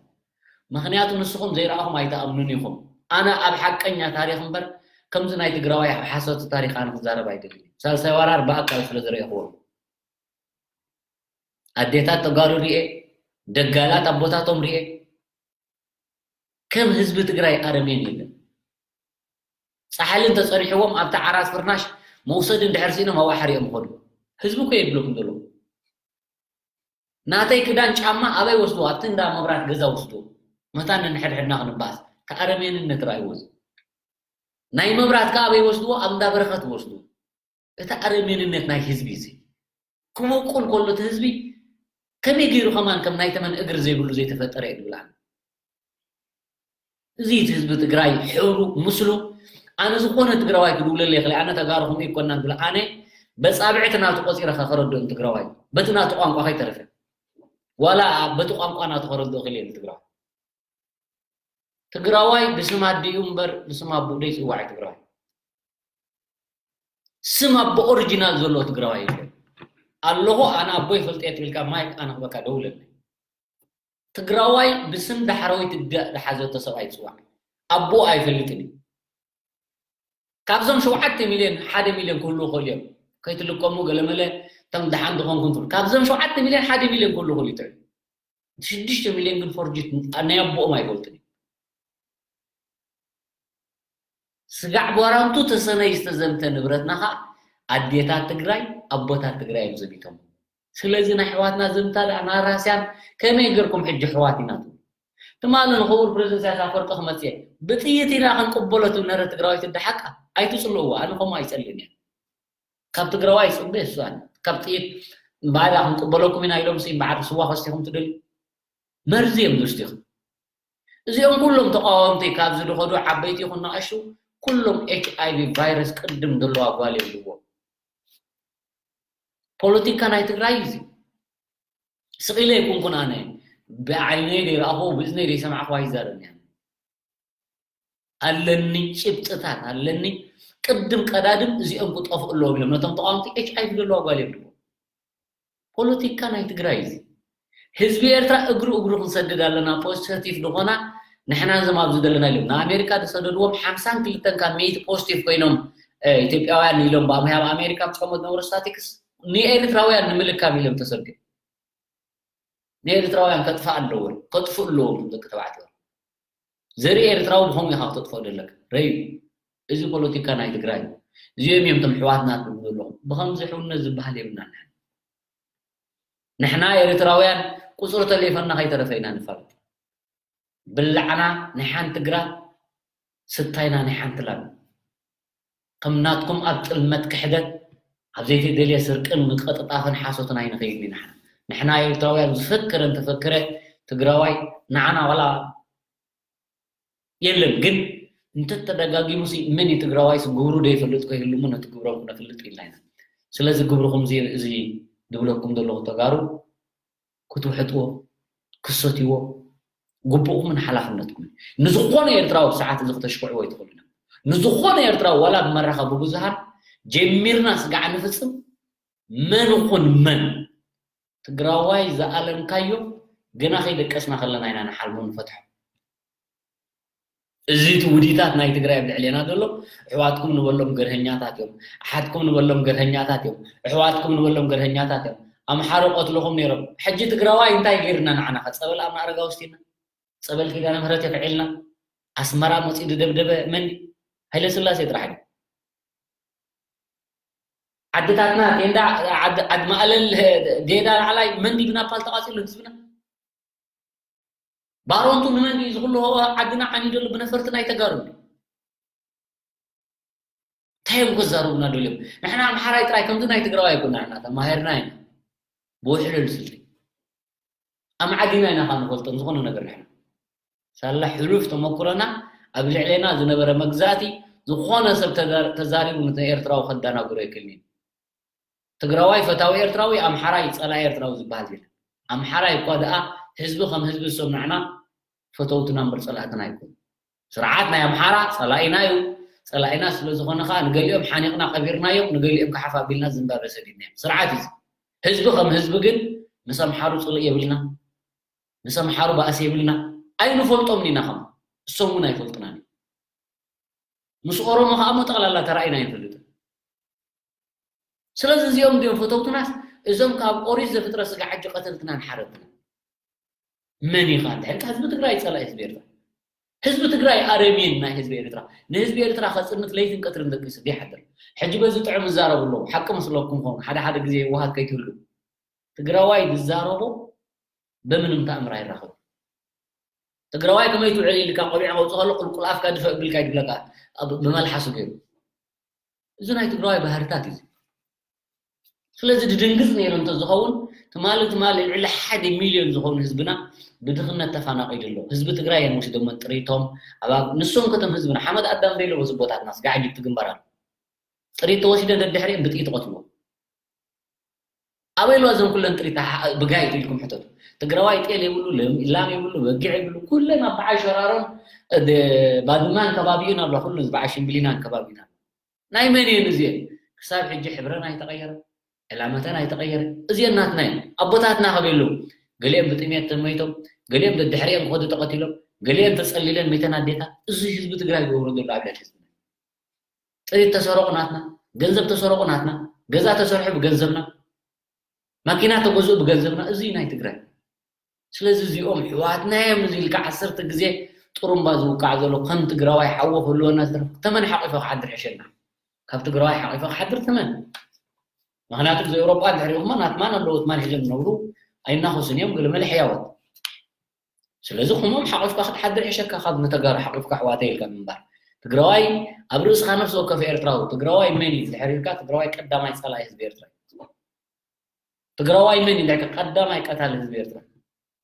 ምኽንያቱ ንስኹም ዘይረኣኹም ኣይትኣምኑን ኢኹም። ኣነ ኣብ ሓቀኛ ታሪኽ እምበር ከምዚ ናይ ትግራዋይ ኣብ ሓሶት ታሪኽ ኣነ ክዛረብ ኣይደልን። ሳልሳይ ወራር ብኣካል ስለ ዝረኣኹዎም። ኣዴታት ተጋሩ ሪኤ፣ ደጋላት ኣቦታቶም ሪኤ። ከም ህዝቢ ትግራይ ኣረሜን የለን። ፃሕሊ እንተፀኒሕዎም ኣብቲ ዓራት ፍርናሽ መውሰዲ እንድሕር ስኢኖም ኣብ ባሕሪ እዮም ይኸዱ። ህዝቢ እኮ የብለኩም ዘሎ። ናተይ ክዳን ጫማ ኣበይ ወስድዎ? ኣብቲ እንዳ መብራት ገዛ ወስድዎ። መታን ነንሕድሕድና ክንባኣስ። እቲ ኣረሜንነት ረኣይዎ እዚ። ናይ መብራት ከ ኣበይ ወስድዎ? ኣብ እንዳ በረኸት ወስድዎ። እቲ ኣረሜንነት ናይ ህዝቢ እዚ ክበቁል ከሎ እቲ ህዝቢ ከመይ ገይሩ ከማን ከም ናይ ተመን እግሪ ዘይብሉ ዘይተፈጠረ እዩ ዝብል ኣነ። እዚ እቲ ህዝቢ ትግራይ ሕብሩ ምስሉ ኣነ ዝኾነ ትግራዋይ ክድውለለይ ይኽእል ኣነ ተጋሩ ከምኡ ይኮናን ዝብል ኣነ በፃብዕቲ ናቱ ቆፂረ ከረድኦ ትግራዋይ በቲ ናቱ ቋንቋ ከይተረፈ ዋላ በቲ ቋንቋ ናቱ ከረድኦ ክእል ትግራዋይ ትግራዋይ ብስም ኣዲኡ እምበር ብስም ኣቡኡ ዘይፅዋዕ እዩ ትግራዋይ። ስም ኣቦ ኦሪጂናል ዘለዎ ትግራዋይ የለን። ኣለኹ ኣነ ኣቦ ይፈልጥ እየ ትብልካ ማይክ ኣነ ክበካ ደውለኒ። ትግራዋይ ብስም ዳሕረወይቲ ደ ዝሓዘቶ ሰብኣይ ይፅዋዕ። ኣቦ ኣይፈልጥን እዩ። ካብዞም ሸውዓተ ሚልዮን ሓደ ሚልዮን ክህልዉ ይኽእሉ እዮም። ከይትልቀሙ ገለመለ እቶም ደሓን ዝኾንኩም ትብሉ። ካብዞም ሸውዓተ ሚልዮን ሓደ ሚልዮን ክህልዉ ይኽእሉ እዩ። ሽዱሽተ ሚልዮን ግን ፎርጅት ናይ ኣቦኦም ኣይፈልጥን እዩ። ስጋዕ ቧራንቱ ተሰነይ ዝተዘምተ ንብረትና ከዓ ኣዴታት ትግራይ ኣቦታት ትግራይ እዮም ዘሚቶም። ስለዚ ናይ ኣሕዋትና ዘምታ ደኣ ናራስያን ከመይ ገርኩም ሕጂ ኣሕዋት ኢና ትብሉ? ትማሊ ንክቡር ፕሬዝደንት ኢሳያስ ኣፈወርቂ ክመፅእ እየ ብጥይት ኢና ክንቅበሎ ትብል ነረ ትግራዋይት እንዳ ሓቃ ኣይትፅልእዋ። ኣነ ከምኡ ኣይፀልእን እየ። ካብ ትግራዋይ ይፅበ እሱ ኣነ ካብ ጥይት ባዕላ ክንቅበለኩም ኢና ኢሎም ሲ በዓል ስዋ ከስቲኹም ትደልዩ መርዚ እዮም ዝስቲኹም። እዚኦም ኩሎም ተቃወምቲ ካብዚ ዝኸዱ ዓበይቲ ይኹን ንኣሽቱ ኩሎም ኤች ኣይ ቪ ቫይረስ ቅድም ዘለዋ ጓል የብልዎ። ፖለቲካ ናይ ትግራይ እዚ ስቕ ኢለ ኣይኮንኩን ኣነ ብዓይነይ ዘይረኣኹ ብእዝነይ ዘይሰማዕኹ ኣይዛረብን እየ። ኣለኒ ጭብጥታት ኣለኒ ቅድም ቀዳድም እዚኦም ክጠፍኡ ኣለዎም ኢሎም ነቶም ተቃወምቲ ኤች ኣይ ቪ ዘለዋ ጓል እዮም ድሞ ፖለቲካ ናይ ትግራይ እዚ ህዝቢ ኤርትራ እግሩ እግሩ ክንሰድድ ኣለና ፖዚቲቭ ዝኾና ንሕና እዞም ኣብዚ ዘለና ኢሎም ንኣሜሪካ ዝሰደድዎም ሓምሳን ክልተን ካብ ሚእቲ ፖዚቲቭ ኮይኖም ኢትዮጵያውያን ኢሎም ብኣምያብ ኣሜሪካ ብፀሞ ዝነበሩ ስታቲክስ ንኤርትራውያን ንምልካም ኢሎም ተሰዱ ንኤርትራውያን ከጥፋእ ኣለዎ ከጥፍእ ኣለዎም ደቂ ተባዕትዮ ዘርኢ ኤርትራዊ ብኸምኡ ኢኻ ክተጥፍኦ ዘለካ ረዩ እዚ ፖለቲካ ናይ ትግራይ እዚኦም እዮም ቶም ሕዋትና ትብሉ ዘለኹም ብኸምዚ ሕውነት ዝበሃል የብልና ንሕና ኤርትራውያን ቁፅሪ ተሌፈና ከይተረፈ ኢና ንፋለጥ ብላዕና ናይ ሓንቲ ግራት ስታይና ናይ ሓንቲ ላም ከም ናትኩም ኣብ ጥልመት ክሕደት ኣብ ዘይተደልየ ስርቅን ምቅጥጣፍን ሓሶትን ኣይንኸይድን ኢና ንሕና ኤርትራውያን ዝፈከረ እንተፈከረ ትግራዋይ ንዓና ዋላ የለን ግን እንተተደጋጊሙሲ መን እዩ ትግራዋይስ ግብሩ ደይፈልጥ ከይህሉ እሞ ነቲ ግብሮም ክነፍልጥ ኢልና ኢና ስለዚ ግብርኹም እዚ ዝብለኩም ዘለኹ ተጋሩ ክትውሕጥዎ፣ ክትሰትይዎ ግቡእኩምን ሓላፍነትኩምን። ንዝኾነ ኤርትራዊ ብሰዓት እዚ ክተሽክዕዎ ኣይትኽእሉን እዮም። ንዝኾነ ኤርትራዊ ዋላ ብመራኸቢ ብዙሃን ጀሚርና ስጋዕ ንፍጽም መን ኹን መን ትግራዋይ ዝኣለምካዮ ገና ከይደቀስና ከለና ኢና ንሓልሞ ንፈትሖ። እዚ እቲ ውዲታት ናይ ትግራይ ኣብ ልዕሌና ዘሎ ኣሕዋትኩም ንበሎም ገርሀኛታት እዮም ኣሓትኩም ንበሎም ገርሀኛታት እዮም ኣሕዋትኩም ንበሎም ገርሀኛታት እዮም ኣምሓሩ ቀትልኹም ነይሮም ሕጂ ትግራዋይ እንታይ ገይርና ንዓና ከ ፀበል ኣብ ኣረጋ ወስቲና ፀበል ኪዳነ ምህረት የፍዒልና ኣስመራ መፂኡ ዝደብደበ መን ሃይለስላሴ ጥራሕ እዩ ዓድታትና ቴንዳ ዓድ- ዓድ ማእለል ዴዳ ላዕላይ መን ድዩ ብናፓል ተቓፂሉ ህዝብና? ባሮንቱ ንመን ድዩ ዝኩሉ ዓድና ዓንዩ ዘሎ ብነፈርቲ ናይ ተጋሩ? እንታይ እዮም ክዛረቡና ደልዮም? ንሕና ኣምሓራይ ጥራይ ከምዚ ናይ ትግራዋይ ኣይኮና ንሕና ተማሂርና ኢና ብውሕሉል ስልቲ ኣምዓዲና ኢና ካብ ንፈልጦም ዝኾነ ነገር ንሕና ሳላ ሕሉፍ ተመኩሮና ኣብ ልዕሌና ዝነበረ መግዛእቲ ዝኾነ ሰብ ተዛሪቡ ንኤርትራዊ ከዳናግሮ ይክእል እዩ ትግራዋይ ፈታዊ ኤርትራዊ ኣምሓራይ ፀላኢ ኤርትራዊ ዝበሃል የለን ኣምሓራይ እኳ ደኣ ህዝቢ ከም ህዝቢ ዝሰምዕና ፈተውትና እምበር ፀላእትና ኣይኮኑ ስርዓት ናይ ኣምሓራ ፀላኢና እዩ ፀላኢና ስለዝኾነ ከዓ ንገሊኦም ሓኒቕና ቀቢርናዮም ንገሊኦም ከዓ ሓፍ ኣቢልና ዝምባበ ሰዲድናዮም ስርዓት እዩ ህዝቢ ከም ህዝቢ ግን ምስ ኣምሓሩ ፅልእ የብልና ምስ ኣምሓሩ ባእሲ የብልና ኣይንፈልጦም ኢና ከም እሶም እውን ኣይፈልጥናን ምስ ኦሮሞ ከዓ ሞ ጠቕላላ ተራኢና ይንፈልጥ ስለዚ እዚኦም ድዮም ፈተውትናስ እዞም ካብ ኦሪት ዘፍጥረት ስጋ ሕጂ ቀተልትናን ሓረድትናን መን ኢኻ እንድሕር ህዝቢ ትግራይ ፀላኢ ህዝቢ ኤርትራ ህዝቢ ትግራይ ኣረሜን ናይ ህዝቢ ኤርትራ ንህዝቢ ኤርትራ ከፅንት ለይትን ቀትርን ደቂሱ ዘይሓድር ሕጂ በዚ ጥዑም እዛረቡ ኣለዉ ሓቂ መስለኩም ኾኑ ሓደ ሓደ ግዜ የዋሃት ከይትህሉ ትግራዋይ ዝዛረቦ በምንም ተኣምር ኣይራኸብ ትግራዋይ ከመይ ትውዕል ኢልካ ቆቢዕ ከውፅእ ከሎ ቁልቁል ኣፍካ ድፈእ እብልካ ይድብለካ ብመልሓሱ ገይሩ እዚ ናይ ትግራዋይ ባህርታት እዩ ስለዚ ድድንግፅ ነይሩ እንተዝኸውን ትማሊ ትማሊ ልዕሊ ሓደ ሚልዮን ዝኾኑ ህዝብና ብድኽነት ተፈናቒዱ ኣሎ ህዝቢ ትግራይ እዮም ወሲዶሞ ጥሪቶም ኣብ ንሶም ከተም ህዝብና ሓመድ ኣዳም ዘይለዎ ዝቦታትና ስጋዕ ጅብቲ ግንባር ኣሎ ጥሪት ተወሲደ ደድሕሪኦም ብጥይት ቆትልዎ ኣበይ ኣለዋ እዞም ኩለን ጥሪት ብጋይት ኢልኩም ሕተቱ ትግራዋይ ጤል የብሉ ላም የብሉ በጊዕ የብሉ ኩለን ኣብ በዓል ሸራሮን ባድማን ከባቢኡን ኣሎ ኩሉ በዓል ሽምብሊናን ከባቢና ናይ መን እየን እዚኤን ክሳብ ሕጂ ሕብረን ኣይተቐየረ ዕላመተን ኣይተቐየረ እዚኤን ናትና እየን ኣቦታትና ከበይ ኣለዉ ገሊኦም ብጥሜት ተመይቶም ገሊኦም ደድሕሪኦም ክኸዱ ተቐቲሎም ገሊኦም ተፀሊለን ሚተን ኣዴታት እዚ ህዝቢ ትግራይ ዝገብሮ ዘሎ ኣብ ልዕሊ ህዝብና ጥሪት ተሰረቑ ናትና፣ ገንዘብ ተሰረቑ ናትና፣ ገዛ ተሰርሑ ብገንዘብና፣ ማኪና ተገዝኡ ብገንዘብና፣ እዚ ናይ ትግራይ። ስለዚ እዚኦም ሕዋትና እዮም እዚ ኢልካ ዓሰርተ ግዜ ጥሩምባ ዝውቃዕ ዘሎ ከም ትግራዋይ ሓዊ ክህልወና ዝተረፈ ተመን ሓቂፈ ክሓድር ሕሸና። ካብ ትግራዋይ ሓቂፈ ክሓድር ተመን። ምክንያቱ እዚ ኤውሮጳ እንድሕር ኢኹማ ናትማን ኣለዎ ትማን ሒዞም ዝነብሩ ኣይናኸሱን እዮም ገለ መለ ሕያወት። ስለዚ ኩሞም ሓቂፍካ ክትሓድር ይሕሸካ ካብ ንተጋሩ ሓቂፍካ ኣሕዋተይ ኢልካ ምንባር ትግራዋይ ኣብ ርእስኻ ነፍሲ ወከፍ ኤርትራዊ ትግራዋይ መን እዩ ድሕር ኢልካ ትግራዋይ ቀዳማይ ጸላኢ ህዝቢ ኤርትራ እዩ ትግራዋይ መን እዩ ድሕር ቀዳማይ ቀታሊ ህዝቢ ኤርትራ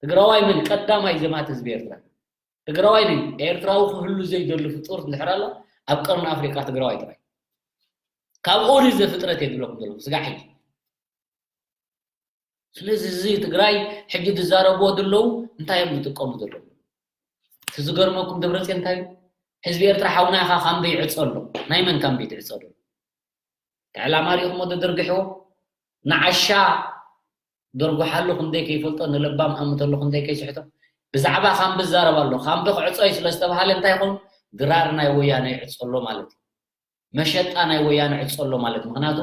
ትግራዋይ መን ቀዳማይ ዘማት ህዝቢ ኤርትራ ትግራዋይ መን ኤርትራዊ ክህሉ ዘይደሊ ፍጡር እንድሕር ኣሎ ኣብ ቀርኒ ኣፍሪቃ ትግራዋይ ጥራይ ካብ ኦሪት ዘፍጥረት እየ ዝብለኩም ዘለኹ ስጋዕ ሕጂ ስለዚ እዚ ትግራይ ሕጂ ዝዛረብዎ ዘለዉ እንታይ እዮም ዝጥቀሙ ዘለዉ እቲ ዝገርመኩም ደብረፅዮን እንታይ ህዝቢ ኤርትራ ሓውና ኢኻ ካምበ ይዕፀ ኣሎ ናይ መን ካምበ ትዕፀ ኣሎ ዕላማ ሪኢኹሞ ዝድርግሕዎ ንዓሻ ደርጉሓሉ ክንደይ ከይፈልጦ ንለባም ኣምተሉ ክንደይ ከይስሕቶ ብዛዕባ ካምበ ዝዛረብ ኣሎ ካምበ ክዕፀ እዩ ስለዝተባሃለ እንታይ ይኾን ድራር ናይ ወያነ ይዕፀ ኣሎ ማለት እዩ መሸጣ ናይ ወያነ ዕፀሎ ማለት ምክንያቱ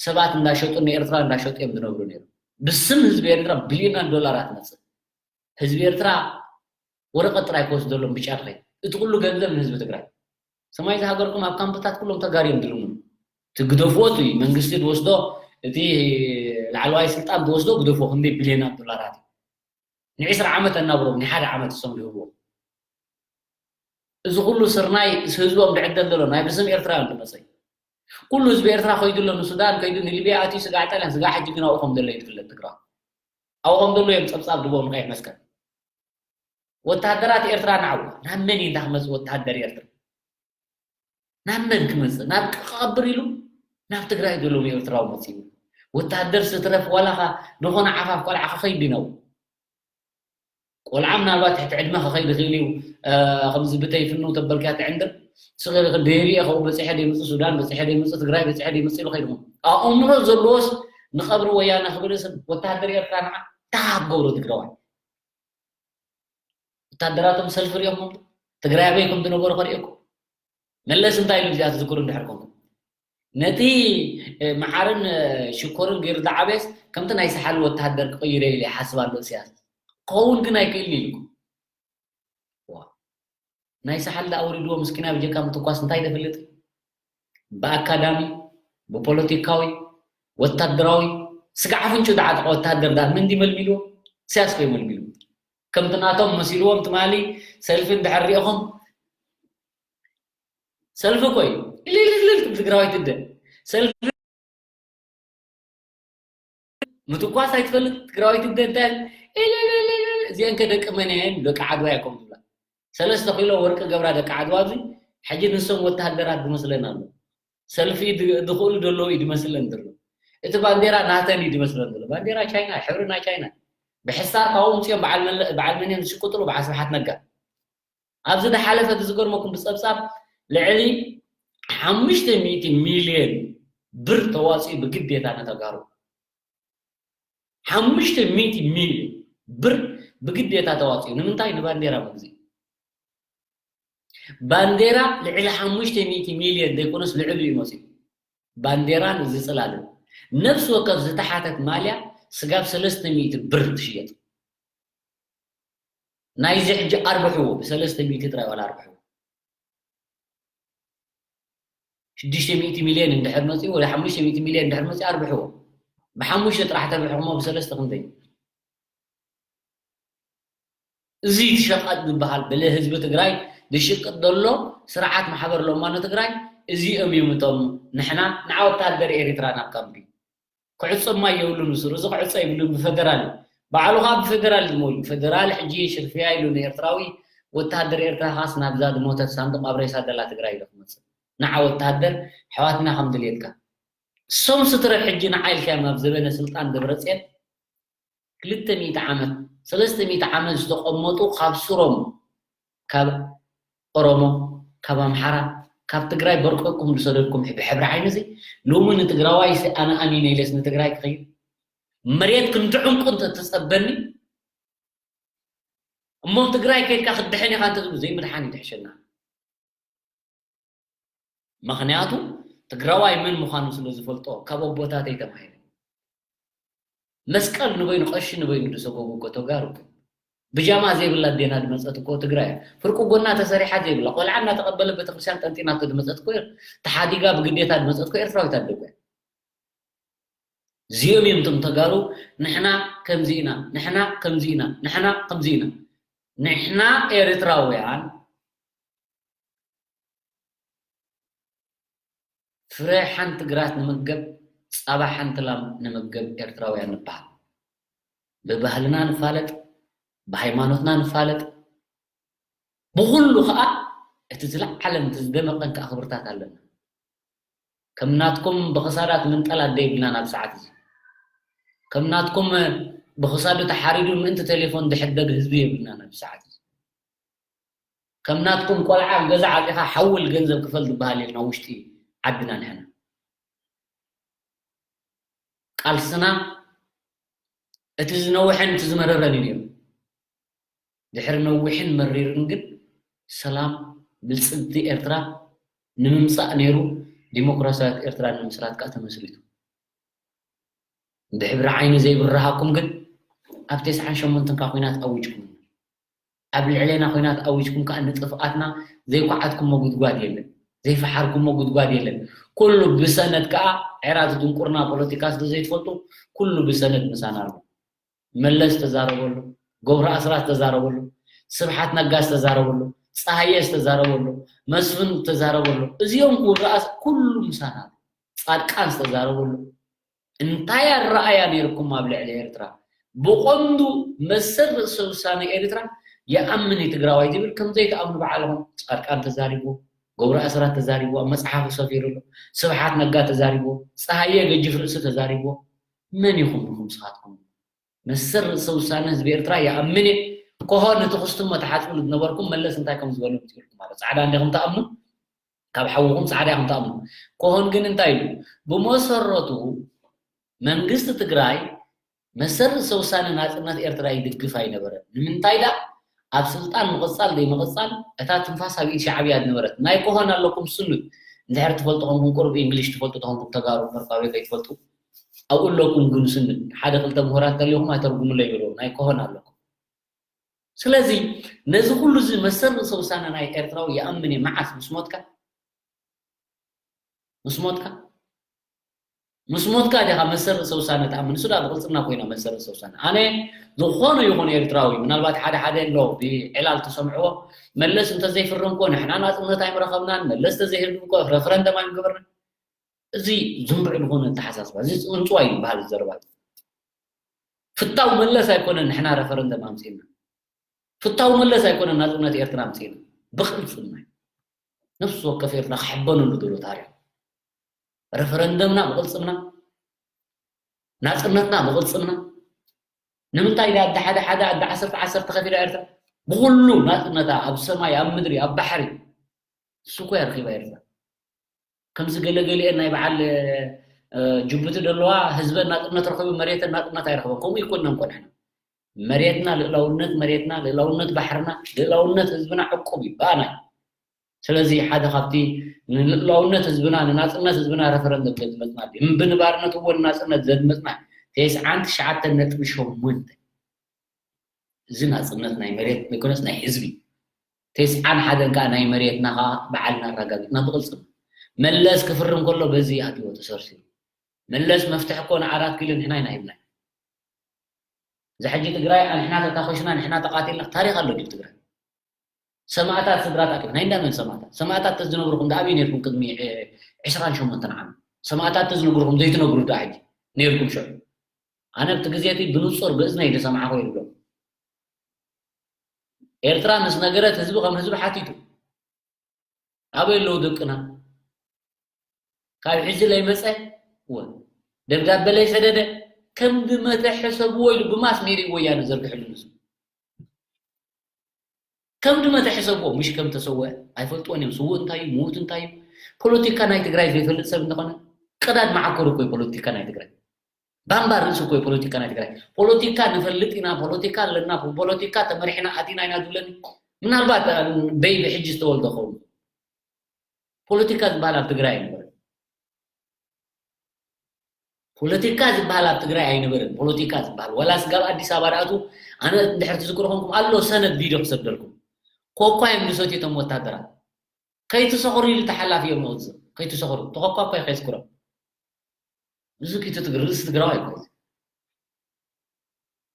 ሰባት እንዳሸጡ ንኤርትራ እንዳሸጡ እዮም ዝነብሩ ነይሩ ብስም ህዝቢ ኤርትራ ቢልዮናት ዶላራት መፅእ ህዝቢ ኤርትራ ወረቀት ጥራይ ክወስደሎም ብጫ ድኸይ እቲ ኩሉ ገንዘብ ንህዝቢ ትግራይ ሰማይ ዝሃገርኩም ኣብ ካምፕታት ኩሎም ተጋርዮም ድልሙን ትግደፍዎ እቲ መንግስቲ ዝወስዶ እቲ ላዕለዋይ ስልጣን ዝወስዶ ግደፍዎ ክንደይ ቢልዮናት ዶላራት ንዕስራ ዓመት ኣናብሮም ንሓደ ዓመት እሶም ዝህብዎ እዚ ኩሉ ስርናይ ህዝቦም ድዕደል ዘሎ ናይ ብስም ኤርትራ እዮም ዝመፀ ኩሉ ህዝቢ ኤርትራ ከይዱ ኣሎ ንሱዳን ከይዱ ንሊብያ ኣትዩ ስጋዕ ጣልያን ስጋዕ ሕጂ ግን ኣብኡ ከም ዘሎ እዩ ዝፍለጥ ትግራ ኣብኡ ከም ዘሎ እዮም ፀብፃብ ድቦም ንቀይሕ መስቀል ወታደራት ኤርትራ ንዓው ናብ መን እዩ እንዳክመፅ ወታደር ኤርትራ ናብ መን ክመፅእ ናብ ክቐብር ኢሉ ናብ ትግራይ ዘለዉ ኤርትራዊ መፂኡ ወታደር ስትረፍ ዋላኻ ዝኾነ ዓፋፍ ቆልዓ ክኸይድ ዲነው ቆልዓ ምናልባት ትሕቲ ዕድመ ክኸይድ ይኽእል እዩ ከምዚ ብተይፍኑ ተበልካ ትዕንድር ስኽሪ ክንደይሪኤ ከኡ በፂሐ ደይምፅእ ሱዳን በፂሐ ደይምፅእ ትግራይ በፂሐ ደይምፅእ ኢሉ ከይድኹም ኣእምሮ ዘለዎስ ንቐብሪ ወያነ ክብሪ ስም ወታደር ኤርትራ ንዓ እንታይ ክገብሮ ትግራዋይ ወታደራቶም ሰልፊ ሪኦሞ ትግራይ ኣበይ ከም ዝነበሩ ከርእየኩም መለስ እንታይ ኢሉ እዚኣ ትዝክሩ እንድሕር ኮንኩም ነቲ መዓርን ሽኮርን ገይሩ ዝዓበየስ ከምቲ ናይ ሰሓል ወታደር ክቕይረ ኢለ ይሓስብ ኣሎ እስያስ ክኸውን ግን ኣይክእልን ኢልኩም ናይ ሰሓል ዳ ኣውሪድዎ ምስኪና ብጀካ ምትኳስ እንታይ ደፍልጥ ብኣካዳሚ ብፖለቲካዊ ወታደራዊ ስጋዕ ኣፍንጭኡ ዝዓጠቐ ወታሃደር ደኣ መን ድዩ መልሚልዎ? ኢሳያስ ኮዩ መልሚልዎ። ከምቲ ናቶም መሲልዎም ትማሊ ሰልፊ እንድሕር ሪኢኹም ሰልፊ ኮዩ ኢልልልል ትብል ትግራዋይ ትደ ሰልፊ ምትኳስ ኣይትፈልጥ ትግራዋይ ትደ እንታይ ኢልልልል እዚአን ከ ደቂ መን እየን ደቂ ዓድዋ እያ ከም ዝብላ ሰለስተ ኪሎ ወርቂ ገብራ ደቂ ዓድዋ እዚ ሕጂ ንሶም ወታሃደራት ዝመስለን ኣሎ ሰልፊ ድ- ድኽእሉ ደለዉ እዩ ድመስለን ዘሎ እቲ ባንዴራ ናተን እዩ ድመስለን ዘሎ ባንዴራ ቻይና ሕብሪ ናይ ቻይና ብሕሳር ካብኡ ምፅኦም በዓል መለ- በዓል መን እዮም ዝሽቅጥሉ በዓል ስብሓት ነጋ ኣብዚ ዝሓለፈ እቲ ዝገርመኩም ብፀብፃብ ልዕሊ ሓሙሽተ ሚእቲ ሚልዮን ብር ተዋፂኡ ብግዴታ ንተጋሩ ሓሙሽተ ሚእቲ ሚልዮን ብር ብግዴታ ተዋፂኡ ንምንታይ ንባንዴራ መግዝኢ ባንዴራ ልዕሊ ሓሙሽተ ሚእቲ ሚልዮን ዘይኮነስ ልዕሉ እዩ መፂኡ ባንዴራን እዚ ፅላልን ነፍሲ ወከፍ ዝተሓተት ማልያ ስጋብ ሰለስተ ሚእቲ ብር ትሽየጥ ናይዚ ሕጂ ኣርብሕዎ ብሰለስተ ሚእቲ ጥራይ ዋላ ኣርብሕዎ ሽዱሽተ ሚእቲ ሚልዮን እንድሕር መፂኡ ወይ ሓሙሽተ ሚእቲ ሚልዮን እንድሕር መፂኡ ኣርብሕዎ ብሓሙሽተ ጥራሕ ተርብሕኹሞ ብሰለስተ ክንደይ እዚ እቲ ሸቐጥ ዝበሃል በለ ህዝቢ ትግራይ ዝሽቅጥ ዘሎ ስርዓት ማሕበር ሎማኖ ትግራይ እዚኦም እዮም እቶም ንሕና ንዓ ወታደር ኤሪትራ ናብ ካምፒ ክዕጾ እማ የብሉን ስሩ እዚ ክዕጾ ይብሉን ብፈደራል እዩ ባዕሉ ከዓ ብፈደራል ዝመሉ ፈደራል ሕጂ ሽርፍያ ኢሉ ንኤርትራዊ ወታደር ኤርትራ ካስ ናብዛ ዝሞተት ሳንዱቅ ኣብ ሬሳ ዘላ ትግራይ ኢሉ ክመፅእ ንዓ ወታደር ኣሕዋትና ከም ድልየትካ ሶም ስትረፍ ሕጂ ንዓ ኢልካዮም ኣብ ዘበነ ስልጣን ደብረፅየን ክልተ ሚእቲ ዓመት ሰለስተ ሚእቲ ዓመት ዝተቐመጡ ካብ ስሮም ካብ ኦሮሞ ካብ ኣምሓራ ካብ ትግራይ በርቀኩም ዝሰደድኩም ብሕብሪ ዓይኒ እዚ ሎሚ ንትግራዋይ ሲ ኣነ ኣሚነ ኢለስ ንትግራይ ክኸይድ መሬት ክንዲ ዕንቁ እንተትፀበኒ እሞ ትግራይ ከይድካ ክድሕን ኢኻ እንተዝብሉ ዘይምድሓን ይድሕሸና ምኽንያቱ ትግራዋይ መን ምዃኑ ስለ ዝፈልጦ ካብ ኣቦታተይ ተማሂረ መስቀል ንበይኑ ቀሺ ንበይኑ ዝሰጎጉ እኮ ተጋሩ ግን ብጃማ ዘይብላ ኣዴና ዝመፀት እኮ ትግራይ እያ ፍርቂ ጎና ተሰሪሓ ዘይብላ ቆልዓ እናተቐበለ ቤተክርስትያን ጠንጢናቶ ዝመፀት እኮ ተሓዲጋ ብግዴታ ዝመፀት እኮ ኤርትራዊት ኣደ እኮ እያ እዚኦም እዮም እቶም ተጋሩ ንሕና ከምዚ ኢና ንሕና ከምዚ ኢና ንሕና ከምዚ ኢና ንሕና ኤርትራውያን ፍረ ሓንቲ ግራት ንምገብ ፃባ ሓንቲ ላም ንምገብ ኤርትራውያን ንበሃል ብባህልና ንፋለጥ ብሃይማኖትና ንፋለጥ ብኩሉ ከዓ እቲ ዝለዓለን እቲ ዝደመቀን ከዓ ክብርታት ኣለና ከም ናትኩም ብክሳዳት ምንጠል ኣደ የብልናን ኣብ ሰዓት እዚ ከም ናትኩም ብክሳዱ ተሓሪዱ ምእንቲ ቴሌፎን ዝሕደግ ህዝቢ የብልናን ኣብ ሰዓት እዚ ከም ናትኩም ቆልዓ ኣብ ገዛ ዓፂኻ ሓውል ገንዘብ ክፈል ዝበሃል የልና ውሽጢ ዓድና ንሕና ቃልስና እቲ ዝነውሐን እቲ ዝመረረን እዩ ነይሩ ድሕሪ ነዊሕን መሪርን ግን ሰላም ብልፅግቲ ኤርትራ ንምምፃእ ነይሩ ዲሞክራሲያዊት ኤርትራ ንምስራት ከዓ ተመስሪቱ ብሕብሪ ዓይኒ ዘይብርሃኩም ግን ኣብ ተስዓን ሸሞንተን ካ ኩናት ኣዊጅኩም ኣብ ልዕሌና ኩናት ኣዊጅኩም ከዓ ንጥፍኣትና ዘይኳዓትኩሞ ጉድጓድ የለን ዘይፈሓርኩሞ ጉድጓድ የለን ኩሉ ብሰነድ ከዓ ዕራት ድንቁርና ፖለቲካ ስለ ዘይትፈልጡ ኩሉ ብሰነድ ምሳና ኣሎ መለስ ተዛረበሉ ገብረ ኣስራት ተዛረበሉ ስብሓት ነጋ ዝተዛረበሉ ፀሃየ ዝተዛረበሉ መስፍን ዝተዛረበሉ እዚኦም ክውረኣስ ኩሉ ምሳና ኣሎ ፃድቃን ዝተዛረበሉ እንታይ ኣረኣያ ነይርኩም ኣብ ልዕሊ ኤርትራ ብቐንዱ መሰል ርእሰ ውሳነ ኤርትራ ይኣምን እዩ ትግራዋይ ዝብል ከምዘይትኣምኑ በዓልኹም ፃድቃን ተዛሪቡ ገብረ ኣስራት ተዛሪቡ ኣብ መፅሓፉ ሰፊሩ ኣሎ ስብሓት ነጋ ተዛሪቡ ፀሃየ ገጅፍ ርእሲ ተዛሪቡ መን ኢኹም ኢኹም ስኻትኩም መሰል ርእሰ ውሳነ ህዝቢ ኤርትራ ይኣምን እየ ኮሆ ነቲ ክስቱም መተሓፅብሉ ዝነበርኩም መለስ እንታይ ከም ዝበሉ ትብልኩም ማለት ፃዕዳ እንዲኹም ትኣምኑ ካብ ሓውኹም ፃዕዳ ኢኹም ትኣምኑ ኮሆን ግን እንታይ ኢሉ ብመሰረቱ መንግስቲ ትግራይ መሰል ርእሰ ውሳነ ናፅነት ኤርትራ ይድግፍ ኣይነበረን ንምንታይ ዳ ኣብ ስልጣን ምቕፃል ዘይምቕፃል እታ ትንፋስ ኣብ ኢድ ሻዕብያ ዝነበረት ናይ ኮሆን ኣለኩም ስኑት እንድሕር ትፈልጡ ኮንኩም ቁሩብ እንግሊሽ ትፈልጡ ተኾንኩም ተጋሩ መርኳቤ ከይትፈልጡ ኣብኡ ኣለኩም ግን ስኑት ሓደ ክልተ ምሁራት ተሊኹም ኣይተርጉምለይ በልዎም ናይ ኮሆን ኣለኩም ስለዚ ነዚ ኩሉ እዚ መሰል ርእሰ ውሳነ ናይ ኤርትራዊ ይኣምን እየ መዓስ ምስ ሞትካ ምስ ሞትካ ምስ ሞትካ ዲኻ መሰል ርእሰ ውሳነ ትኣምን? ንሱ ዳ ብቕልጽምና ኮይና መሰል ርእሰ ውሳነ። ኣነ ዝኾነ ይኹን ኤርትራዊ፣ ምናልባት ሓደ ሓደ ኣሎ ብዕላል ትሰምዕዎ፣ መለስ እንተዘይፍርም እኮ ንሕና ናጽነት ኣይምረኸብናን፣ መለስ ተዘይህልም እኮ ረፈረንደም ኣይምገበርናን። እዚ ዝንቡዕ ዝኾነ ኣተሓሳስባ፣ እዚ ጽንጽዋይ ዝበሃል ዘረባ። ፍታው መለስ ኣይኮነን ንሕና ረፈረንደም ኣምጺእና። ፍታው መለስ ኣይኮነን ናጽነት ኤርትራ ኣምጺእና። ብቕልጽምና እዩ። ነፍሲ ወከፍ ኤርትራ ክሕበነሉ ዘሎ ታሪኽ። ረፈረንደምና ብቕልጽምና፣ ናጽነትና ብቕልጽምና። ንምንታይ ድኣ ኣደ ሓደ ሓደ ኣደ ዓሰርተ ዓሰርተ ከፊላ ኤርትራ? ብኹሉ ናጽነታ ኣብ ሰማይ፣ ኣብ ምድሪ፣ ኣብ ባሕሪ። እሱ እኮ እያ ረኺባ ኤርትራ። ከምዚ ገለ ገሊአን ናይ በዓል፣ እ፣ ጅቡቲ ዘለዋ ህዝበን ናጽነት ረኺቡ መሬተን ናጽነት ኣይረኸበን። ከምኡ ይኮንና እኮ ንሕና። መሬትና፣ ልእላውነት መሬትና፣ ልእላውነት ባሕርና፣ ልእላውነት ህዝብና ዕቁብ እዩ፣ ብኣና እዩ። ስለዚ ሓደ ካብቲ ንልእላውነት ህዝብና፣ ንናጽነት ህዝብና ረፈረንደም ዘድመጽና ድዩ? እምቢ ንባርነት እዎ ንናጽነት ዘድመጽና ተስዓን ትሽዓተን ነጥቢ ሸሞንተ። እዚ ናጽነት ናይ መሬት ዘይኮነስ ናይ ህዝቢ። ተስዓን ሓደን ከኣ ናይ መሬትና ከኣ በዓልና ኣረጋጊጽና ብቕልጽምና። መለስ ክፍርም ከሎ በዚ ኣትዎ ተሰርሲሩ። መለስ መፍትሒ እኮ ንኣራት ኪሎ ንሕና ኢና ሂብና። እዚ ሕጂ ትግራይ ኣንሕና ተታኾስና፣ ንሕና ተቃቲልና፣ ታሪኽ ኣሎ ድዩ ትግራይ? ሰማእታት ስድራ ተኣኪቡ፣ ናይ እንዳመን ሰማእታት? ሰማእታት ተዝነግርኩም ዶ ኣበይ ነርኩም ቅድሚ፣ እ፣ ዕስራን ሸሞንተን ዓመት? ሰማእታት ተዝነግርኩም ዘይትነግሩ ዶ ሕጂ ነርኩም ሽዑ? ኣነ ኣብቲ ግዜ እቲ ብንጹር ብእዝነይ ዝሰማዕኹ ይብሎ። ኤርትራ ምስ ነገረት ህዝቢ ከም ህዝቢ ሓቲቱ። ኣበይ ኣለዉ ደቅና? ካብ ሕዚ ለይመጸ? ወ-፣ ደብዳበ ለይሰደደ? ከም ድመተ ሕሰብዎ ኢሉ ብማስ ሜድያ ወያነ ዘርግሕሉ ንሱ። ከም ድመተ ሕሰብዎ፣ ምሽ ከም ተሰወአ ኣይፈልጥዎን እዮም። ስዉእ እንታይ እዩ፣ ምዉት እንታይ እዩ? ፖለቲካ ናይ ትግራይ ዘይፈልጥ ሰብ እንተኾነ፣ ቀዳድ መዓኮር እኮ እዩ ፖለቲካ ናይ ትግራይ። ባምባ ርእሲ እኮ እዩ ፖለቲካ ናይ ትግራይ። ፖለቲካ ንፈልጥ ኢና፣ ፖለቲካ ኣለና፣ ፖለቲካ ተመሪሕና ኣቲና ኢና ዝብለኒ፣ ምናልባት፣ አ፣ በይቢ ሕጂ ዝተወልደ ኸውን። ፖለቲካ ዝበሃል ኣብ ትግራይ ኣይነበረን። ፖለቲካ ዝበሃል ኣብ ትግራይ ኣይነበረን። ፖለቲካ ዝበሃል፣ ዋላ ስጋብ ኣዲስ ኣበባ ደኣቱ፣ ኣነ እንድሕር ትዝክሩ ኮንኩም፣ ኣሎ ሰነድ ቪድዮ ክሰደልኩም። ኮኳ እዮም ዝሰትዩ እቶም ወታደራት። ከይትሰኽሩ ኢሉ ተሓላፊ እዮም ዝወጽእ። ከይትሰኽሩ፣ ተኾኳ እኳ ከየስክሮም። እዚ ኪቱ ትግር-፣ ርእሲ ትግራዋይ እኮ እዩ።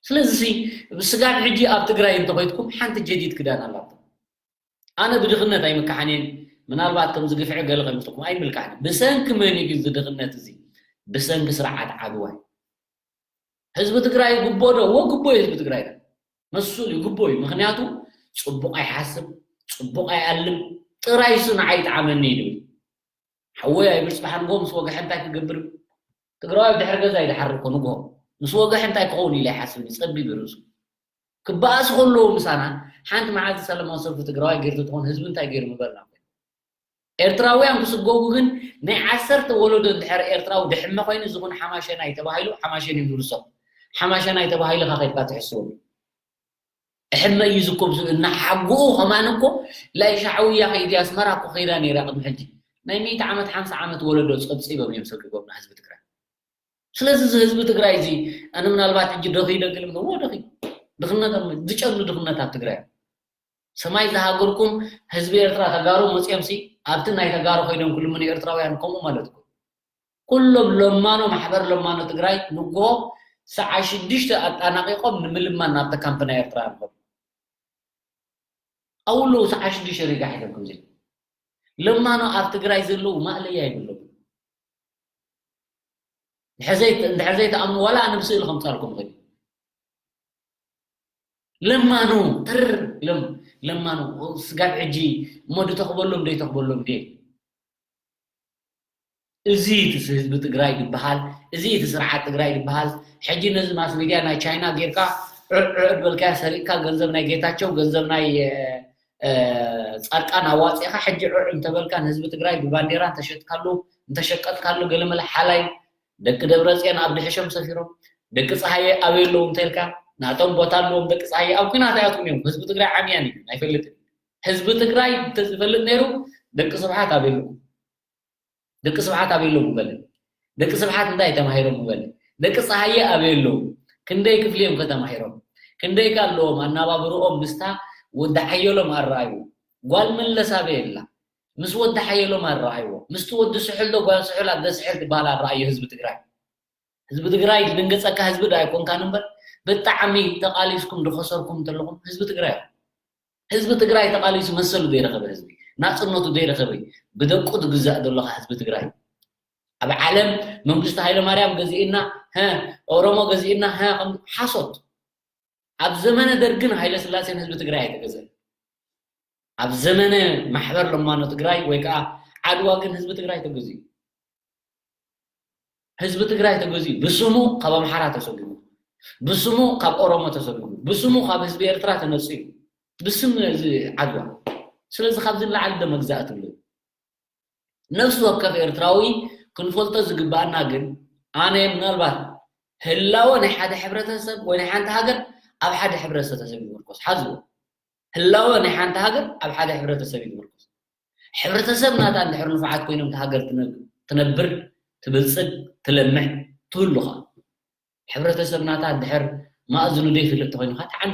ስለዚ ሲ፣ ስጋብ ሕጂ ኣብ ትግራይ እንተኾይትኩም፣ ሓንቲ ጀዲድ ክዳን ኣላቶ። ኣነ ብድኽነት ኣይምካሓንን፣ ምናልባት ከምዚ ግፍዒ ገለ ከይመስለኩም ኣይምልካሕን። ብሰንኪ መን እዩ ግን እዚ ድኽነት እዚ? ብሰንኪ ስርዓት ዓድዋ እዩ። ህዝቢ ትግራይ ግቦ ዶ? እዎ ግቦ እዩ ህዝቢ ትግራይ። መሱል እዩ፣ ግቦ እዩ። ምኽንያቱ ጽቡቕ ኣይሓስብ፣ ጽቡቕ ኣይኣልም፣ ጥራይ እሱ ንዓይ ይጥዓመኒ እዩ ዝብል። ሓወይ ኣይብል፣ ጽባሕ ንግሆ ምስ ወግሐ እንታይ ክገብር? ትግራዋይ ድሕሪ ገዛ ይድሓር እኮ ንግሆ። ምስ ወግሐ እንታይ ክኸውን ኢለ ይሓስብ፣ ጸቢብ እዩ ርእሱ። ክበኣሱ ከለዉ ምሳና፣ ሓንቲ መዓልቲ ሰላማዊ ሰልፊ ትግራዋይ ገይሩ ተትኾን ህዝቢ እንታይ ገይሩ ምበልና እኮ። ኤርትራውያን ክስጎጉ ግን ናይ ዓሰርተ ወለዶ እንድሕር ኤርትራዊ ድሕመ ኮይኑ ዝኹን ሓማሸናይ ተባሂሉ፣ ሓማሸን እዩ ዝውርሶ። ሓማሸናይ ተባሂሉ ኢኻ ከድካ ትሕስቦ። ሕመ እዩ ዝኮብሱ እናሓግኡ ከማን እኮ ላይ ሻዕውያ ከይዲ ኣስመራ እኮ ከይዳ ነይራ ቅድሚ ሕጂ። ናይ ሚእቲ ዓመት ሓምሳ ዓመት ወለዶ ጸብጺቦም እዮም ሰጊጎምና ህዝቢ ትግራይ። ስለዚ እዚ ህዝቢ ትግራይ እዚ ኣነ ምናልባት ሕጂ ደኺ ደግልም እዎ ደኺ ድኽነት ዝጨኑ ድኽነት ኣብ ትግራይ ሰማይ ዝሃገርኩም ህዝቢ ኤርትራ ተጋሩ መጽዮም ሲ ኣብቲ ናይ ተጋሩ ኮይኖም ክልምኑ ኤርትራውያን ከምኡ ማለት እኮ። ኩሎም ለማኖ ማሕበር ለማኖ ትግራይ ንግሆ ሰዓ ሽዱሽተ ኣጣናቂቆም ንምልማን ናብቲ ካምፕ ናይ ኤርትራ ንኸዱ። ኣውሎ ሰዓ ሽዱሽተ ሪጋ ሒዞም ከምዚ ለማኖ ኣብ ትግራይ ዘለዉ ማእለያ ይብሎም። እንድሕር ዘይት-፣ እንድሕር ዘይትኣምኑ ዋላ ኣነ ብስእሊ ከምጻልኩም ኽእል። ለማኑ ትር ኢሎም ለማኑ ስጋብ ሕጂ እሞ ድተኽበሎም ደይተኽበሎም ድየ? እዚ እቲ ህዝቢ ትግራይ ዝበሃል፣ እዚ እቲ ስርዓት ትግራይ ዝበሃል፣ ሕጂ ነዚ ማስ ሚድያ ናይ ቻይና ጌርካ ዑዕ ዑዕ ድበልካዮ ሰሪቅካ ገንዘብ ናይ ጌታቸው፣ ገንዘብ ናይ፣ እ፣ እ፣ ጻድቃን ኣዋጺእካ፣ ሕጂ ዑዕ እንተበልካ ንህዝቢ ትግራይ ብባንዴራ እንተሸጥካሉ፣ እንተሸቀጥካሉ ገለመለ ሓላይ ደቂ ደብረጽዮን ኣብ ድሕሾም ሰፊሮም፣ ደቂ ጸሃየ ኣበይ ኣለዉ እንተልካ፣ ናቶም ቦታ ኣለዎም ደቂ ጸሃየ ኣብ ኲናት ኣያትኩም እዮም። ህዝቢ ትግራይ ዓምያን እዩ፣ ኣይፈልጥን። ህዝቢ ትግራይ እንተዝፈልጥ ነይሩ፣ ደቂ ስብሓት ኣበይ ኣለዉ? ደቂ ስብሓት ኣበይ ኣለዉ ምበለ? ደቂ ስብሓት እንታይ ተማሂሮም ምበለ? ደቂ ጸሃየ ኣበይ ኣለዉ? ክንደይ ክፍሊ እዮም ከተማሂሮም? ክንደይ ከ ኣለዎም ኣናባብርኦም ምስታ ወዲ ሓየሎም ኣረኣዩ? ጓል መለስ ኣበይ ኣላ? ምስ ወዲ ሓየሎም ኣረኣይዎ፣ ምስቲ ወዲ ስሑል ዶ ጓል ስሑል ኣደ ስሑል ትበሃል ኣረኣዮ ህዝቢ ትግራይ። ህዝቢ ትግራይ ዝድንገፀካ ህዝቢ ዶ ኣይኮንካን እምበር፣ ብጣዕሚ ተቓሊስኩም ዝኸሰርኩም እንተለኹም ህዝቢ ትግራይ እዩ። ህዝቢ ትግራይ ተቓሊሱ መሰሉ ዘይረኸበ ህዝቢ፣ ናፅነቱ ዘይረኸበ፣ ብደቁ ዝግዛእ ዘሎ ህዝቢ ትግራይ። ኣብ ዓለም መንግስቲ ሃይለማርያም ገዚእና፣ ኦሮሞ ገዚእና፣ ሓሶት። ኣብ ዘመነ ደርግን ሃይለስላሴን ህዝቢ ትግራይ ኣይተገዘን። ኣብ ዘመነ ማሕበር ለማኖ ትግራይ ወይ ከዓ ዓድዋ ግን ህዝቢ ትግራይ ተገዚኡ። ህዝቢ ትግራይ ተገዚኡ። ብስሙ ካብ ኣምሓራ ተሰጊጉ፣ ብስሙ ካብ ኦሮሞ ተሰጊጉ፣ ብስሙ ካብ ህዝቢ ኤርትራ ተነፂሉ፣ ብስም እዚ ዓድዋ። ስለዚ ካብዚ ንላዕሊ ዶ መግዛእቲ ኣሎ? ነፍሲ ወከፍ ኤርትራዊ ክንፈልጦ ዝግባኣና ግን፣ ኣነ ምናልባት ህላወ ናይ ሓደ ሕብረተሰብ ወይ ናይ ሓንቲ ሃገር ኣብ ሓደ ሕብረተሰብ እዩ ዝምርኮስ። ሓዝዎ፣ ህላወ ናይ ሓንቲ ሃገር ኣብ ሓደ ሕብረተሰብ እዩ ዝምርኮስ። ሕብረተሰብ ናታ እንድሕር ንፉዓት ኮይኖም እታ ሃገር ትነብ-፣ ትነብር፣ ትብልፅግ፣ ትለምዕ፣ ትህሉ ኸዓ። ሕብረተሰብ ናታ እንድሕር ማእዝኑ ዘይፍለጥ ተኾይኑ ኸዓ ትዓኑ።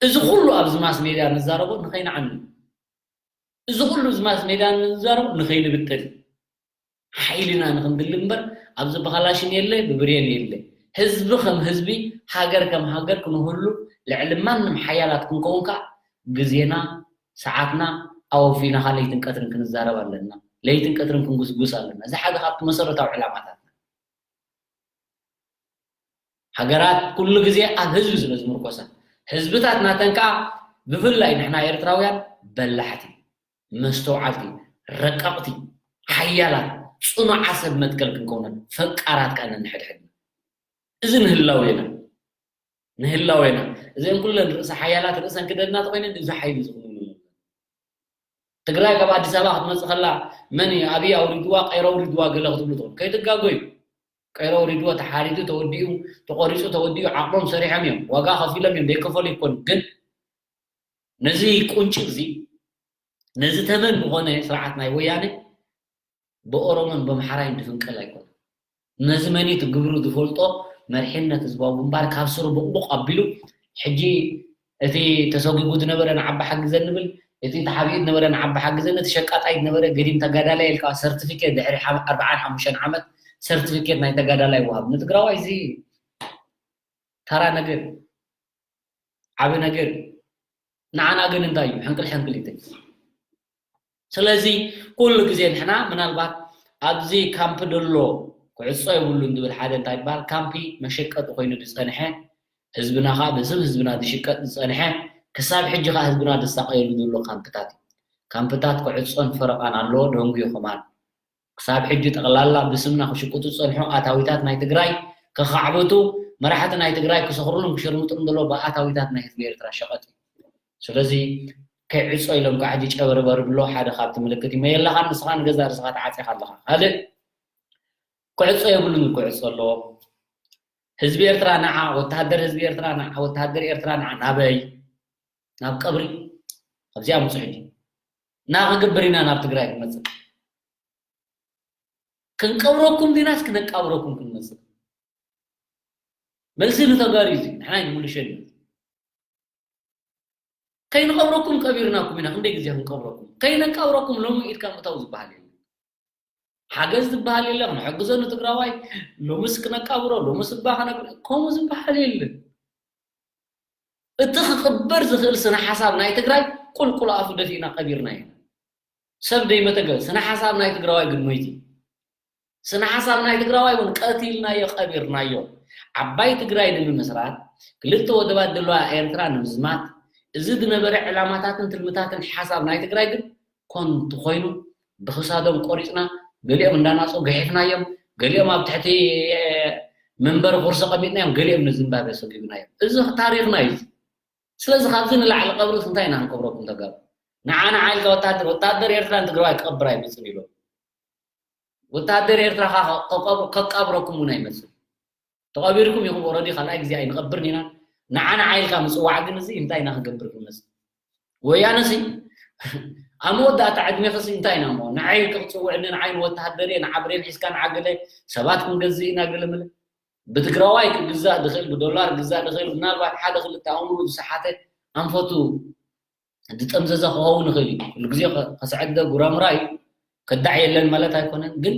እዚ ኩሉ ኣብዚ ማስ ሜድያ ንዛረቦ ንኸይንዓኑ። እዚ ኩሉ እዚ ማስ ሜድያ ንዛረብ ንኸይንብተን ሓይልና ንኽንድሊ እምበር ኣብዚ ብኻላሽን የለ ብብሬን የለ። ህዝቢ ከም ህዝቢ፣ ሃገር ከም ሃገር ክንህሉ ልዕሊ ማንም ሓያላት ክንከውን ከዓ ግዜና፣ ሰዓትና ኣወፊና ከዓ ለይትን ቀትርን ክንዛረብ ኣለና። ለይትን ቀትርን ክንጉስጉስ ኣለና። እዚ ሓደ ካብቲ መሰረታዊ ዕላማታትና። ሃገራት ኩሉ ግዜ ኣብ ህዝቢ ስለ ዝምርኮሳ፣ ህዝብታት ናተን ከዓ ብፍላይ ንሕና ኤርትራውያን በላሕቲ፣ መስተውዓልቲ፣ ረቀቕቲ፣ ሓያላት፣ ጽኑዓ ሰብ መትከል ክንከውነን ፈቃራት ከዓ ነንሕድሕድና። እዚ ንህላዌና፣ ንህላዌና። እዚአን ኩለን ርእሰ ሓያላት ርእሰን ክደና ተኾይነን እዚ ሓይሊ ዝኽውኑ። ትግራይ ካብ ኣዲስ ኣበባ ክትመጽእ ከላ መን እዩ ኣብይ ኣውሪድዋ፣ ቀይሮ ኣውሪድዋ ገለ ክትብሉ ትኽእሉ። ከይትጋጎዩ። ቀይሮ ኣውሪድዎ፣ ተሓሪዱ፣ ተወዲኡ፣ ተቖሪጹ፣ ተወዲኡ፣ ዓቕሞም ሰሪሖም እዮም። ዋጋ ከፊሎም እዮም፣ ዘይከፈሉ ይኮኑ። ግን ነዚ ቁንጭብ እዚ፣ ነዚ ተመን ዝኾነ ስርዓት ናይ ወያነ ብኦሮሞን በምሓራይን ድፍንቀል ኣይኮነን። ነዚ መን እቲ ግብሩ ዝፈልጦ መሪሕነት ህዝባዊ ግንባር ካብ ስሩ ቡቕቡቕ ኣቢሉ፣ ሕጂ እቲ ተሰጒጉ ዝነበረ ንዓባ ሓግዘ ንብል፣ እቲ ተሓቢኡ ዝነበረ ንዓባ ሓግዘ፣ እቲ ሸቃጣይ ዝነበረ ገዲም ተጋዳላይ ኢልካ ሰርቲፊኬት ድሕሪ ሓ-፣ ኣርባዓን ሓሙሽተን ዓመት ሰርቲፊኬት ናይ ተጋዳላይ ወሃብ። ንትግራዋይ እዚ ተራ ነገር፣ ዓቢ ነገር። ንዓና ግን እንታይ እዩ? ሕንቅል ሕንቅል ይብል። ስለዚ ኩሉ ግዜ ንሕና ምናልባት ኣብዚ ካምፕ ደሎ ክዕጾ የብሉን ዝብል ሓደ እንታይ ይበሃል? ካምፒ መሸቀጢ ኮይኑ ዝጸንሐ፣ ህዝብና ኸኣ ብስም ህዝብና ዝሽቀጥ ዝጸንሐ፣ ክሳብ ሕጂ ኸኣ ህዝብና ዝሳቐየሉ ዘሎ ካምፕታት እዩ። ካምፕታት ክዕጾን ፈረቓን ኣለዎ፣ ደንጉዩ ከማን። ክሳብ ሕጂ ጠቕላላ ብስምና ክሽቅጡ ዝጸንሑ ኣታዊታት ናይ ትግራይ ከኻዕብቱ፣ መራሕቲ ናይ ትግራይ ክሰኽሩሉን ክሸርምጡሉን ዘለዉ ብኣታዊታት ናይ ህዝቢ ኤርትራ ሸቐጥ እዩ። ስለዚ ከይዕጾ ኢሎም ከዓ ሕጂ ጨበርበር ብሎ ሓደ ካብቲ ምልክት እዩ። መየላኻን ንስኻ ንገዛእ ርእስኻ ተዓጺኻ ኣለኻ። ካልእ ክዕጾ የብሉን፣ ክዕጾ ኣለዎ። ህዝቢ ኤርትራ ንዓ፣ ወተሃደር ህዝቢ ኤርትራ ንዓ፣ ወተሃደር ኤርትራ ንዓ ናበይ? ናብ ቀብሪ። ኣብዚኣ ምጹ ሕጂ። እና ክገብር ኢና ናብ ትግራይ ክንመጽእ። ክንቀብረኩም ዲናስ ክነቃብረኩም ክንመጽእ? መልሲ ንተጋሩ እዩ እዚ። ንሕና ኣይንምልሸሉ። ከይንቐብረኩም ቀቢርናኩም ኢና። ክንደይ ግዜ ክንቀብረኩም? ከይነቃብረኩም ሎሚ ኢድካ ምእታው ዝበሃል የለን። ሓገዝ ዝበሃል የለ፣ ክንሕግዞ ንትግራዋይ፣ ሎምስ ክነቃብሮ፣ ሎምስ እባ ከነግር፣ ከምኡ ዝበሃል የለን። እቲ ክቕበር ዝኽእል ስነ ሓሳብ ናይ ትግራይ ቁልቁል ኣፉ ደፊእና ቀቢርናዮ። ሰብ ደይመተገ-፣ ስነ ሓሳብ ናይ ትግራዋይ ግን ሞይቲ። ስነ ሓሳብ ናይ ትግራዋይ እውን ቀቲልናዮ፣ ቀቢርናዮ። ዓባይ ትግራይ ንምምስራት፣ ክልተ ወደባት ዘለዋ ኤርትራ ንምዝማት፣ እዚ ዝነበረ ዕላማታትን ትልምታትን ሓሳብ ናይ ትግራይ ግን ኮንቱ ኮይኑ ብኽሳዶም ቆሪፅና፣ ገሊኦም እንዳናፁ ገሒፍናዮም፣ ገሊኦም ኣብ ትሕቲ መንበሪ ቁርሲ ቀሚጥናዮም፣ ገሊኦም ንዝምባብዌ ሰጒግናዮም። እዚ ታሪኽና እዩ። ስለዚ ካብዚ ንላዕሊ ቀብርስ እንታይ ኢና ክንቀብረኩም ተጋሩ? ንዓ ንዓ ኢልካ ወታደር፣ ወታደር ኤርትራ ንትግራዋይ ክቐብር ኣይመፅን ኢሎም። ወታደር ኤርትራ ከ-፣ ከቀብ-፣ ከቃብረኩም እውን ኣይመፅን። ተቐቢርኩም ኢኹም፣ ኦረዲ ካልኣይ ግዜ ኣይንቐብርን ኢና። ንዓ ንዓ ኢልካ ምፅዋዕ ግን እዚ እንታይ ኢና ክንገብር ክንመፅእ? ወያነ ሲ ኣብ መወዳእታ ዕድሜ ክሲ እንታይ ኢና እሞ ንዓይ ክፅውዕኒ፣ ንዓይ ንወተሃደር እየ፣ ንዓብሬን ሒዝካ ንዓገለ ሰባት ክንገዝእ ኢና ገለ መለ። ብትግራዋይ ክግዛእ ዝኽእል፣ ብዶላር ክግዛእ ዝኽእል፣ ምናልባት ሓደ ክልተ ኣእምሩ ዝሰሓተ ኣንፈቱ ዝጠምዘዘ ክኸውን ይኽእል እዩ። ኩሉ ግዜ ከ-፣ ከስዐደ ጉራምራ እዩ። ከዳዕ የለን ማለት ኣይኮነን። ግን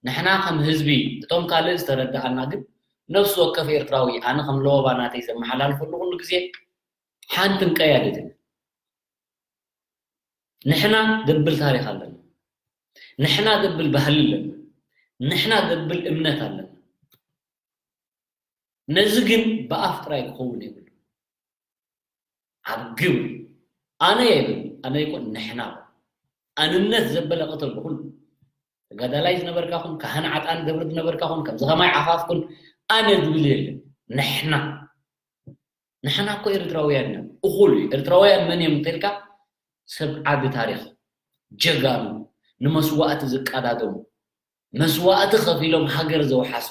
ንሕና ከም ህዝቢ፣ እቶም ካልእ ዝተረድኣና ግን ነፍሲ ወከፍ ኤርትራዊ፣ ኣነ ከም ለወባ ናተይ ዘመሓላልፈሉ ኩሉ ግዜ ሓንቲ እንቀያድትን። ንሕና ዘብል ታሪኽ ኣለና። ንሕና ዘብል ባህሊ ኣለና። ንሕና ዘብል እምነት ኣለና። ነዚ ግን ብኣፍ ጥራይ ክኸውን የብሉ። ኣብ ግብሪ ኣነ የብል፣ ኣነ ይኮን ንሕና። ኣንነት ዘበለ ቅትል ብኹሉ ተጋዳላይ ዝነበርካ ኩን፣ ካህን ዓጣን ገብሪ ዝነበርካ ኩን፣ ከምዚ ከማይ ዓፋፍ ኩን፣ ኣነ ዝብል የለን። ንሕና፣ ንሕና እኮ ኤርትራውያን ኢና። እኹል እዩ። ኤርትራውያን መን እዮም እንተልካ፣ ሰብ ዓቢ ታሪኽ፣ ጀጋኑ፣ ንመስዋእቲ ዝቀዳደሙ፣ መስዋእቲ ከፊሎም ሃገር ዘውሓሱ፣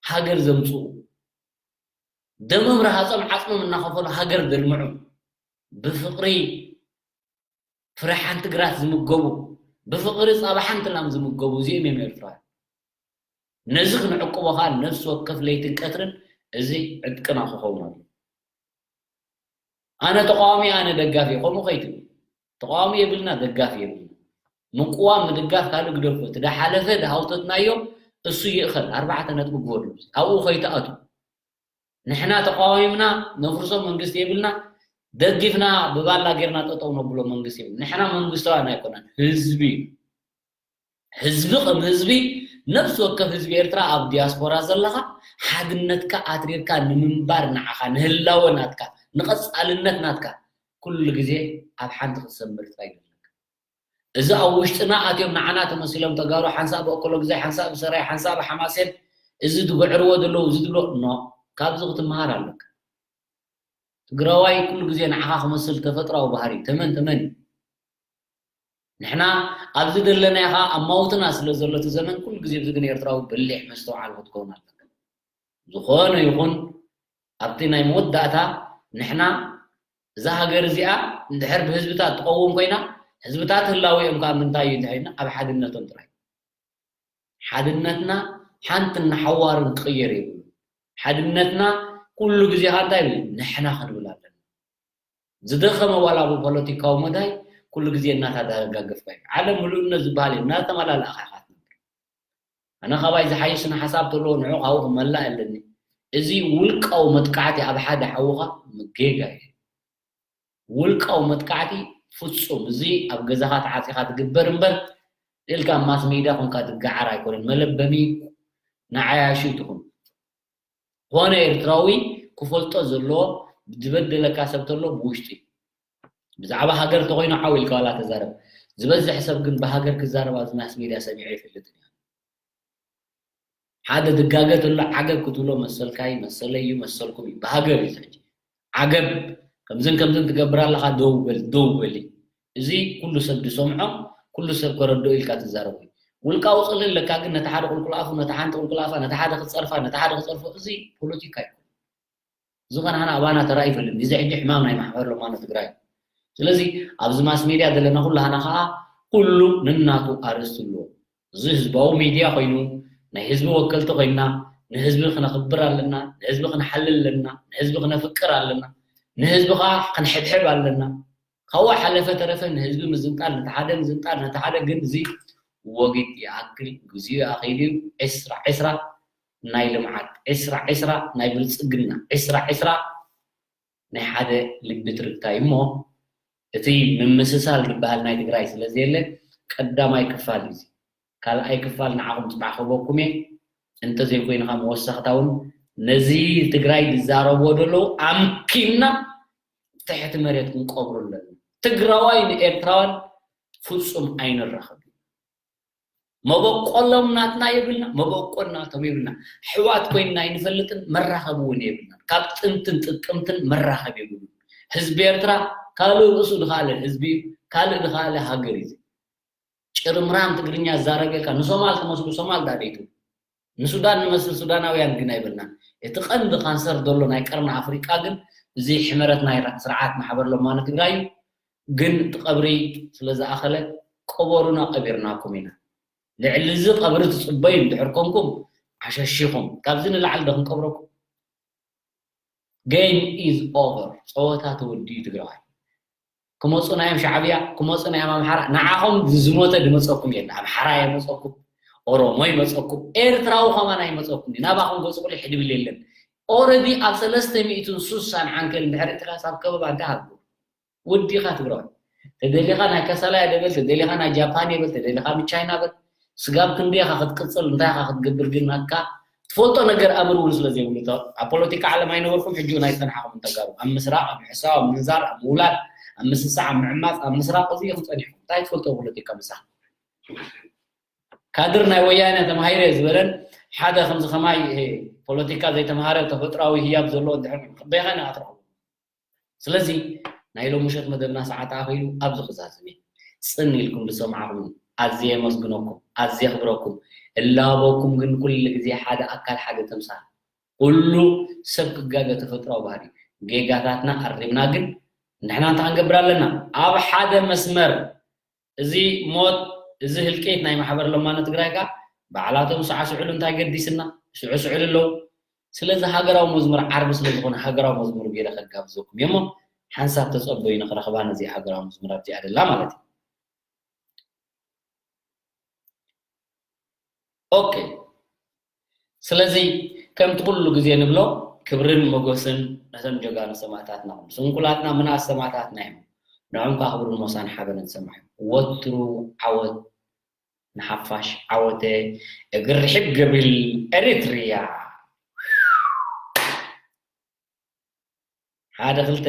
ሃገር ዘምጽኡ፣ ደሞም ረሃጾም ዓጽሞም እናኸፈሉ ሃገር ዘልምዑ፣ ብፍቕሪ ፍረ ሓንቲ ግራት ዝምገቡ፣ ብፍቕሪ ጻባ ሓንቲ ላም ዝምገቡ፣ እዚኦም እዮም ኤርትራውያን። ነዚ ክንዕቅቦ ከኣ ነፍሲ ወከፍ ለይትን ቀትርን እዚ ዕጥቅና ክኸውን ኣለዎ። ኣነ ተቃዋሚ፣ ኣነ ደጋፊ፣ ከምኡ ከይትብል። ተቃዋሚ የብልና፣ ደጋፊ የብልና። ምቅዋም፣ ምድጋፍ ካልእ ግደፎ። እቲ ዳሓለፈ ዳሃውተትናዮ እሱ ይእኸል፣ ኣርባዕተ ነጥቢ ግበሩ። ኣብኡ ከይትኣቱ። ንሕና ተቃዋሚምና ነፍርሶ መንግስቲ የብልና፣ ደጊፍና ብባላ ጌርና ጠጠው ነብሎ መንግስቲ የብልና። ንሕና መንግስታውያን ኣይኮናን፣ ህዝቢ እዩ። ህዝቢ ከም ህዝቢ፣ ነፍሲ ወከፍ ህዝቢ ኤርትራ ኣብ ዲያስፖራ ዘለኻ፣ ሓድነትካ ኣትሪርካ ንምንባር ንዓኻ፣ ንህላወ ናትካ፣ ንቐጻልነት ናትካ፣ ኩሉ ግዜ ኣብ ሓንቲ ክትሰምር ጥራይ እዩ ዘለካ። እዚ ኣብ ውሽጥና ኣትዮም ንዓና ተመሲሎም ተጋሩ ሓንሳእ ብእከሎ ግዜ፣ ሓንሳእ ብሰራይ፣ ሓንሳእ ብሓማሴን፣ እዚ ዝግዕርዎ ዘለዉ፣ እዚ ዝብሎ፣ ኖ፣ ካብዚ ክትመሃር ኣለካ። ትግራዋይ ኩሉ ግዜ ንዓኻ ክመስል ተፈጥራዊ ባህሪ፣ ተመን፣ ተመን እዩ። ንሕና ኣብዚ ዘለናዮ ኸኣ ኣማውትና ስለ ዘሎ እቲ ዘመን፣ ኩሉ ግዜ ኣብዚ ግን ኤርትራዊ በሊሕ መስተውዓሊ ክትከውን ኣለካ። ዝኾነ ይኹን ኣብቲ ናይ መወዳእታ ንሕና እዛ ሃገር እዚኣ እንድሕር ብህዝብታት ትቐውም ኮይና፣ ህዝብታት ህላወኦም ከኣ ምንታይ እዩ እንድሕር ኢልና፣ ኣብ ሓድነቶም ጥራይ። ሓድነትና ሓንትን ንሓዋርን ክቕየር የብሉን። ሓድነትና ኩሉ ግዜ ኸኣ እንታይ ይብል? ንሕና ክንብል ኣለና። ዝደኸመ ዋላ ብፖለቲካዊ መዳይ ኩሉ ግዜ እናተደጋገፍካ እዩ። ዓለም ምሉእነት ዝበሃል እዩ፣ እናተመላለእኻ ኢኻ ትነብር። ኣነ ካባይ ዝሓይሽ ስነ ሓሳብ ተሎ ንዑ ካብኡ ክመላእ ኣለኒ። እዚ ውልቃዊ መጥቃዕቲ ኣብ ሓደ ሓውኻ ጌጋ እዩ። ውልቃዊ መጥቃዕቲ ፍጹም፣ እዚ ኣብ ገዛኻ ተዓጺኻ ትግበር እምበር፣ ኢልካ ኣብ ማስ ሜድያ ኮንካ ትገዓር ኣይኮነን። መለበሚ ንዓያሹ ትኹን። ዝኾነ ኤርትራዊ ክፈልጦ ዘለዎ፣ ዝበደለካ ሰብ ተሎ ብውሽጢ። ብዛዕባ ሃገር ተኾይኑ ዓው ኢልካ ዋላ ተዛረብ። ዝበዝሕ ሰብ ግን ብሃገር ክዛረብ ኣብዚ ማስ ሜድያ ሰሚዐ ኣይፈልጥን እየ። ሓደ ድጋገ ተሎ ዓገብ ክትብሎ መሰልካ እዩ፣ መሰለይ እዩ፣ መሰልኩም እዩ። ብሃገር እዩ ሕጂ። ዓገብ፣ ከምዝን ከምዝን ትገብር ኣለኻ፣ ደው በል፣ ደው በሊ። እዚ ኩሉ ሰብ ዝሰምዖ፣ ኩሉ ሰብ ከረድኦ ኢልካ ትዛረቡ እዩ። ውልቃዊ ጽልኢ ኣለካ፣ ግን ነቲ ሓደ ቁልቁል ኣፉ፣ ነቲ ሓንቲ ቁልቁል ኣፋ፣ ነቲ ሓደ ክጸርፋ፣ ነቲ ሓደ ክጸርፎ፣ እዚ ፖለቲካ እዩ። እዚ ኸናና ኣባና ተራእዩ ይፈልጥ። እዚ ሕጂ ሕማም ናይ ማሕበር ለማኖ ትግራይ። ስለዚ ኣብዚ ማስ ሜድያ ዘለና ኩላህና ኸኣ ኩሉ ንናቱ ኣርእስቲ ኣለዎ። እዚ ህዝባዊ ሚድያ ኮይኑ፣ ናይ ህዝቢ ወከልቲ ኮይና፣ ንህዝቢ ክነኽብር ኣለና፣ ንህዝቢ ክንሓልል ኣለና፣ ንህዝቢ ክነፍቅር ኣለና፣ ንህዝቢ ኸኣ ክንሕብሕብ ኣለና። ካብኡ ሓለፈ ተረፈ ንህዝቢ ምዝንጣል፣ ነቲ ሓደ ምዝንጣል፣ ነቲ ሓደ ግን እዚ ወጊድ ይኣክል፣ ግዜኡ ኣኺሉ እዩ። ዕስራ ዕስራ ናይ ልምዓት፣ ዕስራ ዕስራ ናይ ብልጽግና፣ ዕስራ ዕስራ ናይ ሓደ ልቢ ትርክታ እዩ እሞ፣ እቲ ምምስሳል ዝበሃል ናይ ትግራይ ስለ ዘየለ፣ ቀዳማይ ክፋል እዩ እዚ። ካልኣይ ክፋል ንዓኹም ጽባሕ ክህበኩም እየ። እንተዘይኮይኑ ከኣ መወሰኽታ እውን ነዚ ትግራይ ዝዛረብዎ ዘለዉ ኣምኪንና ትሕቲ መሬት ክንቀብሮ ኣለና። ትግራዋይ ንኤርትራውያን ፍጹም ኣይንራኸብ። መበቆሎም ናትና የብልና፣ መበቆል ናቶም የብልና። ኣሕዋት ኮይንና ኣይንፈልጥን፣ መራኸቢ እውን የብልናን። ካብ ጥንትን ጥቅምትን መራኸቢ የብሉን። ህዝቢ ኤርትራ ካልእ ርእሱ ዝኸኣለ ህዝቢ እዩ፣ ካልእ ዝኸኣለ ሃገር እዩ። ጭርምራም ትግርኛ ዝዛረብ የልካ፣ ንሶማል ትመስሉ ሶማል ዳኣ ደይትብሉ። ንሱዳን ንመስል ሱዳናውያን ግን ኣይበልናን። እቲ ቀንዲ ካንሰር ዘሎ ናይ ቀርኒ ኣፍሪቃ ግን እዚ ሕመረት ናይ ራ-፣ ስርዓት ማሕበር ለማኒ ትግራይ እዩ። ግን እቲ ቀብሪ ስለ ዝኣኸለ ቅበሩና፣ ቀቢርናኩም ኢና። ልዕሊ እዚ ቀብሪ ትጽበዩ እንድሕር ኮንኩም፣ ዓሸሺኹም። ካብዚ ንላዕሊ ዶ ክንቀብረኩም? Game is over። ጸወታ ተወዲኡ ትግራዋይ። ክመፁ ናዮም ሻዕብያ፣ ክመፁ ናዮም ኣምሓራ። ንዓኹም ዝሞተ ዝመፀኩም የለ። ኣምሓራ የመፀኩም፣ ኦሮሞ ይመፀኩም፣ ኤርትራዊ ከማን ኣይመፀኩም። ናባኹም ገፁ ቁሊሕ ድብል የለን። ኦረዲ ኣብ ሰለስተ ሚእትን ስሳን ዓንከል እንድሕር እትካ ሳብ ከበባ እንታይ ሃብኩም? ውዲኻ ትግራዋይ። ተደሊኻ ናይ ከሰላ እየ ደበል፣ ተደሊኻ ናይ ጃፓን እየ በል፣ ተደሊኻ ብቻይና በል። ስጋብ ክንደይ ኢኻ ክትቅጽል፣ እንታይ ኢኻ ክትገብር ግን ናትካ ትፈልጦ ነገር ኣምር እውን ስለ ዘይብሉ፣ እቶ ኣብ ፖለቲካ ዓለም ኣይነበርኩም፣ ሕጂ እውን ኣይጸናሕኹም። ተጋሩ ኣብ ምስራቕ፣ ኣብ ምሕሳው፣ ኣብ ምንዛር፣ ኣብ ምውላድ፣ ኣብ ምስሳዕ፣ ኣብ ምዕማጽ፣ ኣብ ምስራቕ፣ እዚ ኢኹም ጸኒሕኩም። እንታይ ትፈልጦ ፖለቲካ ምሳኻ? ካድር ናይ ወያነ ተማሂረ ዝበለን ሓደ ከምዚ ከማይ፣ እ፣ ፖለቲካ ዘይተማሃረ ተፈጥራዊ ህያብ ዘለዎ እንድሕር በይኻ ኢና ክትረኽቡ። ስለዚ ናይ ሎሚ ምሸት መደብና ሰዓት ኣኺሉ ኣብዚ ክዛዝም እየ። ጽን ኢልኩም ዝሰማዕኹም ኣዝየ የመስግነኩም፣ ኣዝየ የኽብረኩም። እላበኩም ግን ኩሉ ግዜ ሓደ ኣካል ሓደ ተምሳል። ኩሉ ሰብ ክጋገ ተፈጥራዊ ባህሪ። ጌጋታትና ኣሪምና ግን ንሕና እንታይ ክንገብር ኣለና? ኣብ ሓደ መስመር እዚ ሞት፣ እዚ ህልቂት ናይ ማሕበር ለማኖ ትግራይ ከኣ ባዕላቶም ሳዕስዕሉ እንታይ ገዲስና? ስዕስዕሉ ኣለዉ። ስለዚ ሃገራዊ መዝሙር ዓርቢ ስለ ዝኾነ ሃገራዊ መዝሙር ገይረ ከጋብዘኩም እየ እሞ ሓንሳብ ተጸበዩ ንኽረኽባ ነዚ ሃገራዊ መዝሙር ኣብዚኣ ደላ ማለት እዩ። ኦኬ። ስለዚ ከምቲ ኩሉ ግዜ ንብሎ ክብርን ሞጎስን ነቶም ጀጋኑ ሰማእታትና፣ ስንኩላትና ምናት ሰማእታትና እዮም። ንዖም ከዓ ክብርን ሞሳን ሓበንን ተሰማዕዮም። ወትሩ ዓወት ንሓፋሽ፣ ዓወተ እግሪ ርሕብ ገብል ኤሪትሪያ። ሓደ ክልተ፣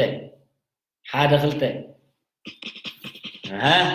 ሓደ ክልተ። ኣሃ።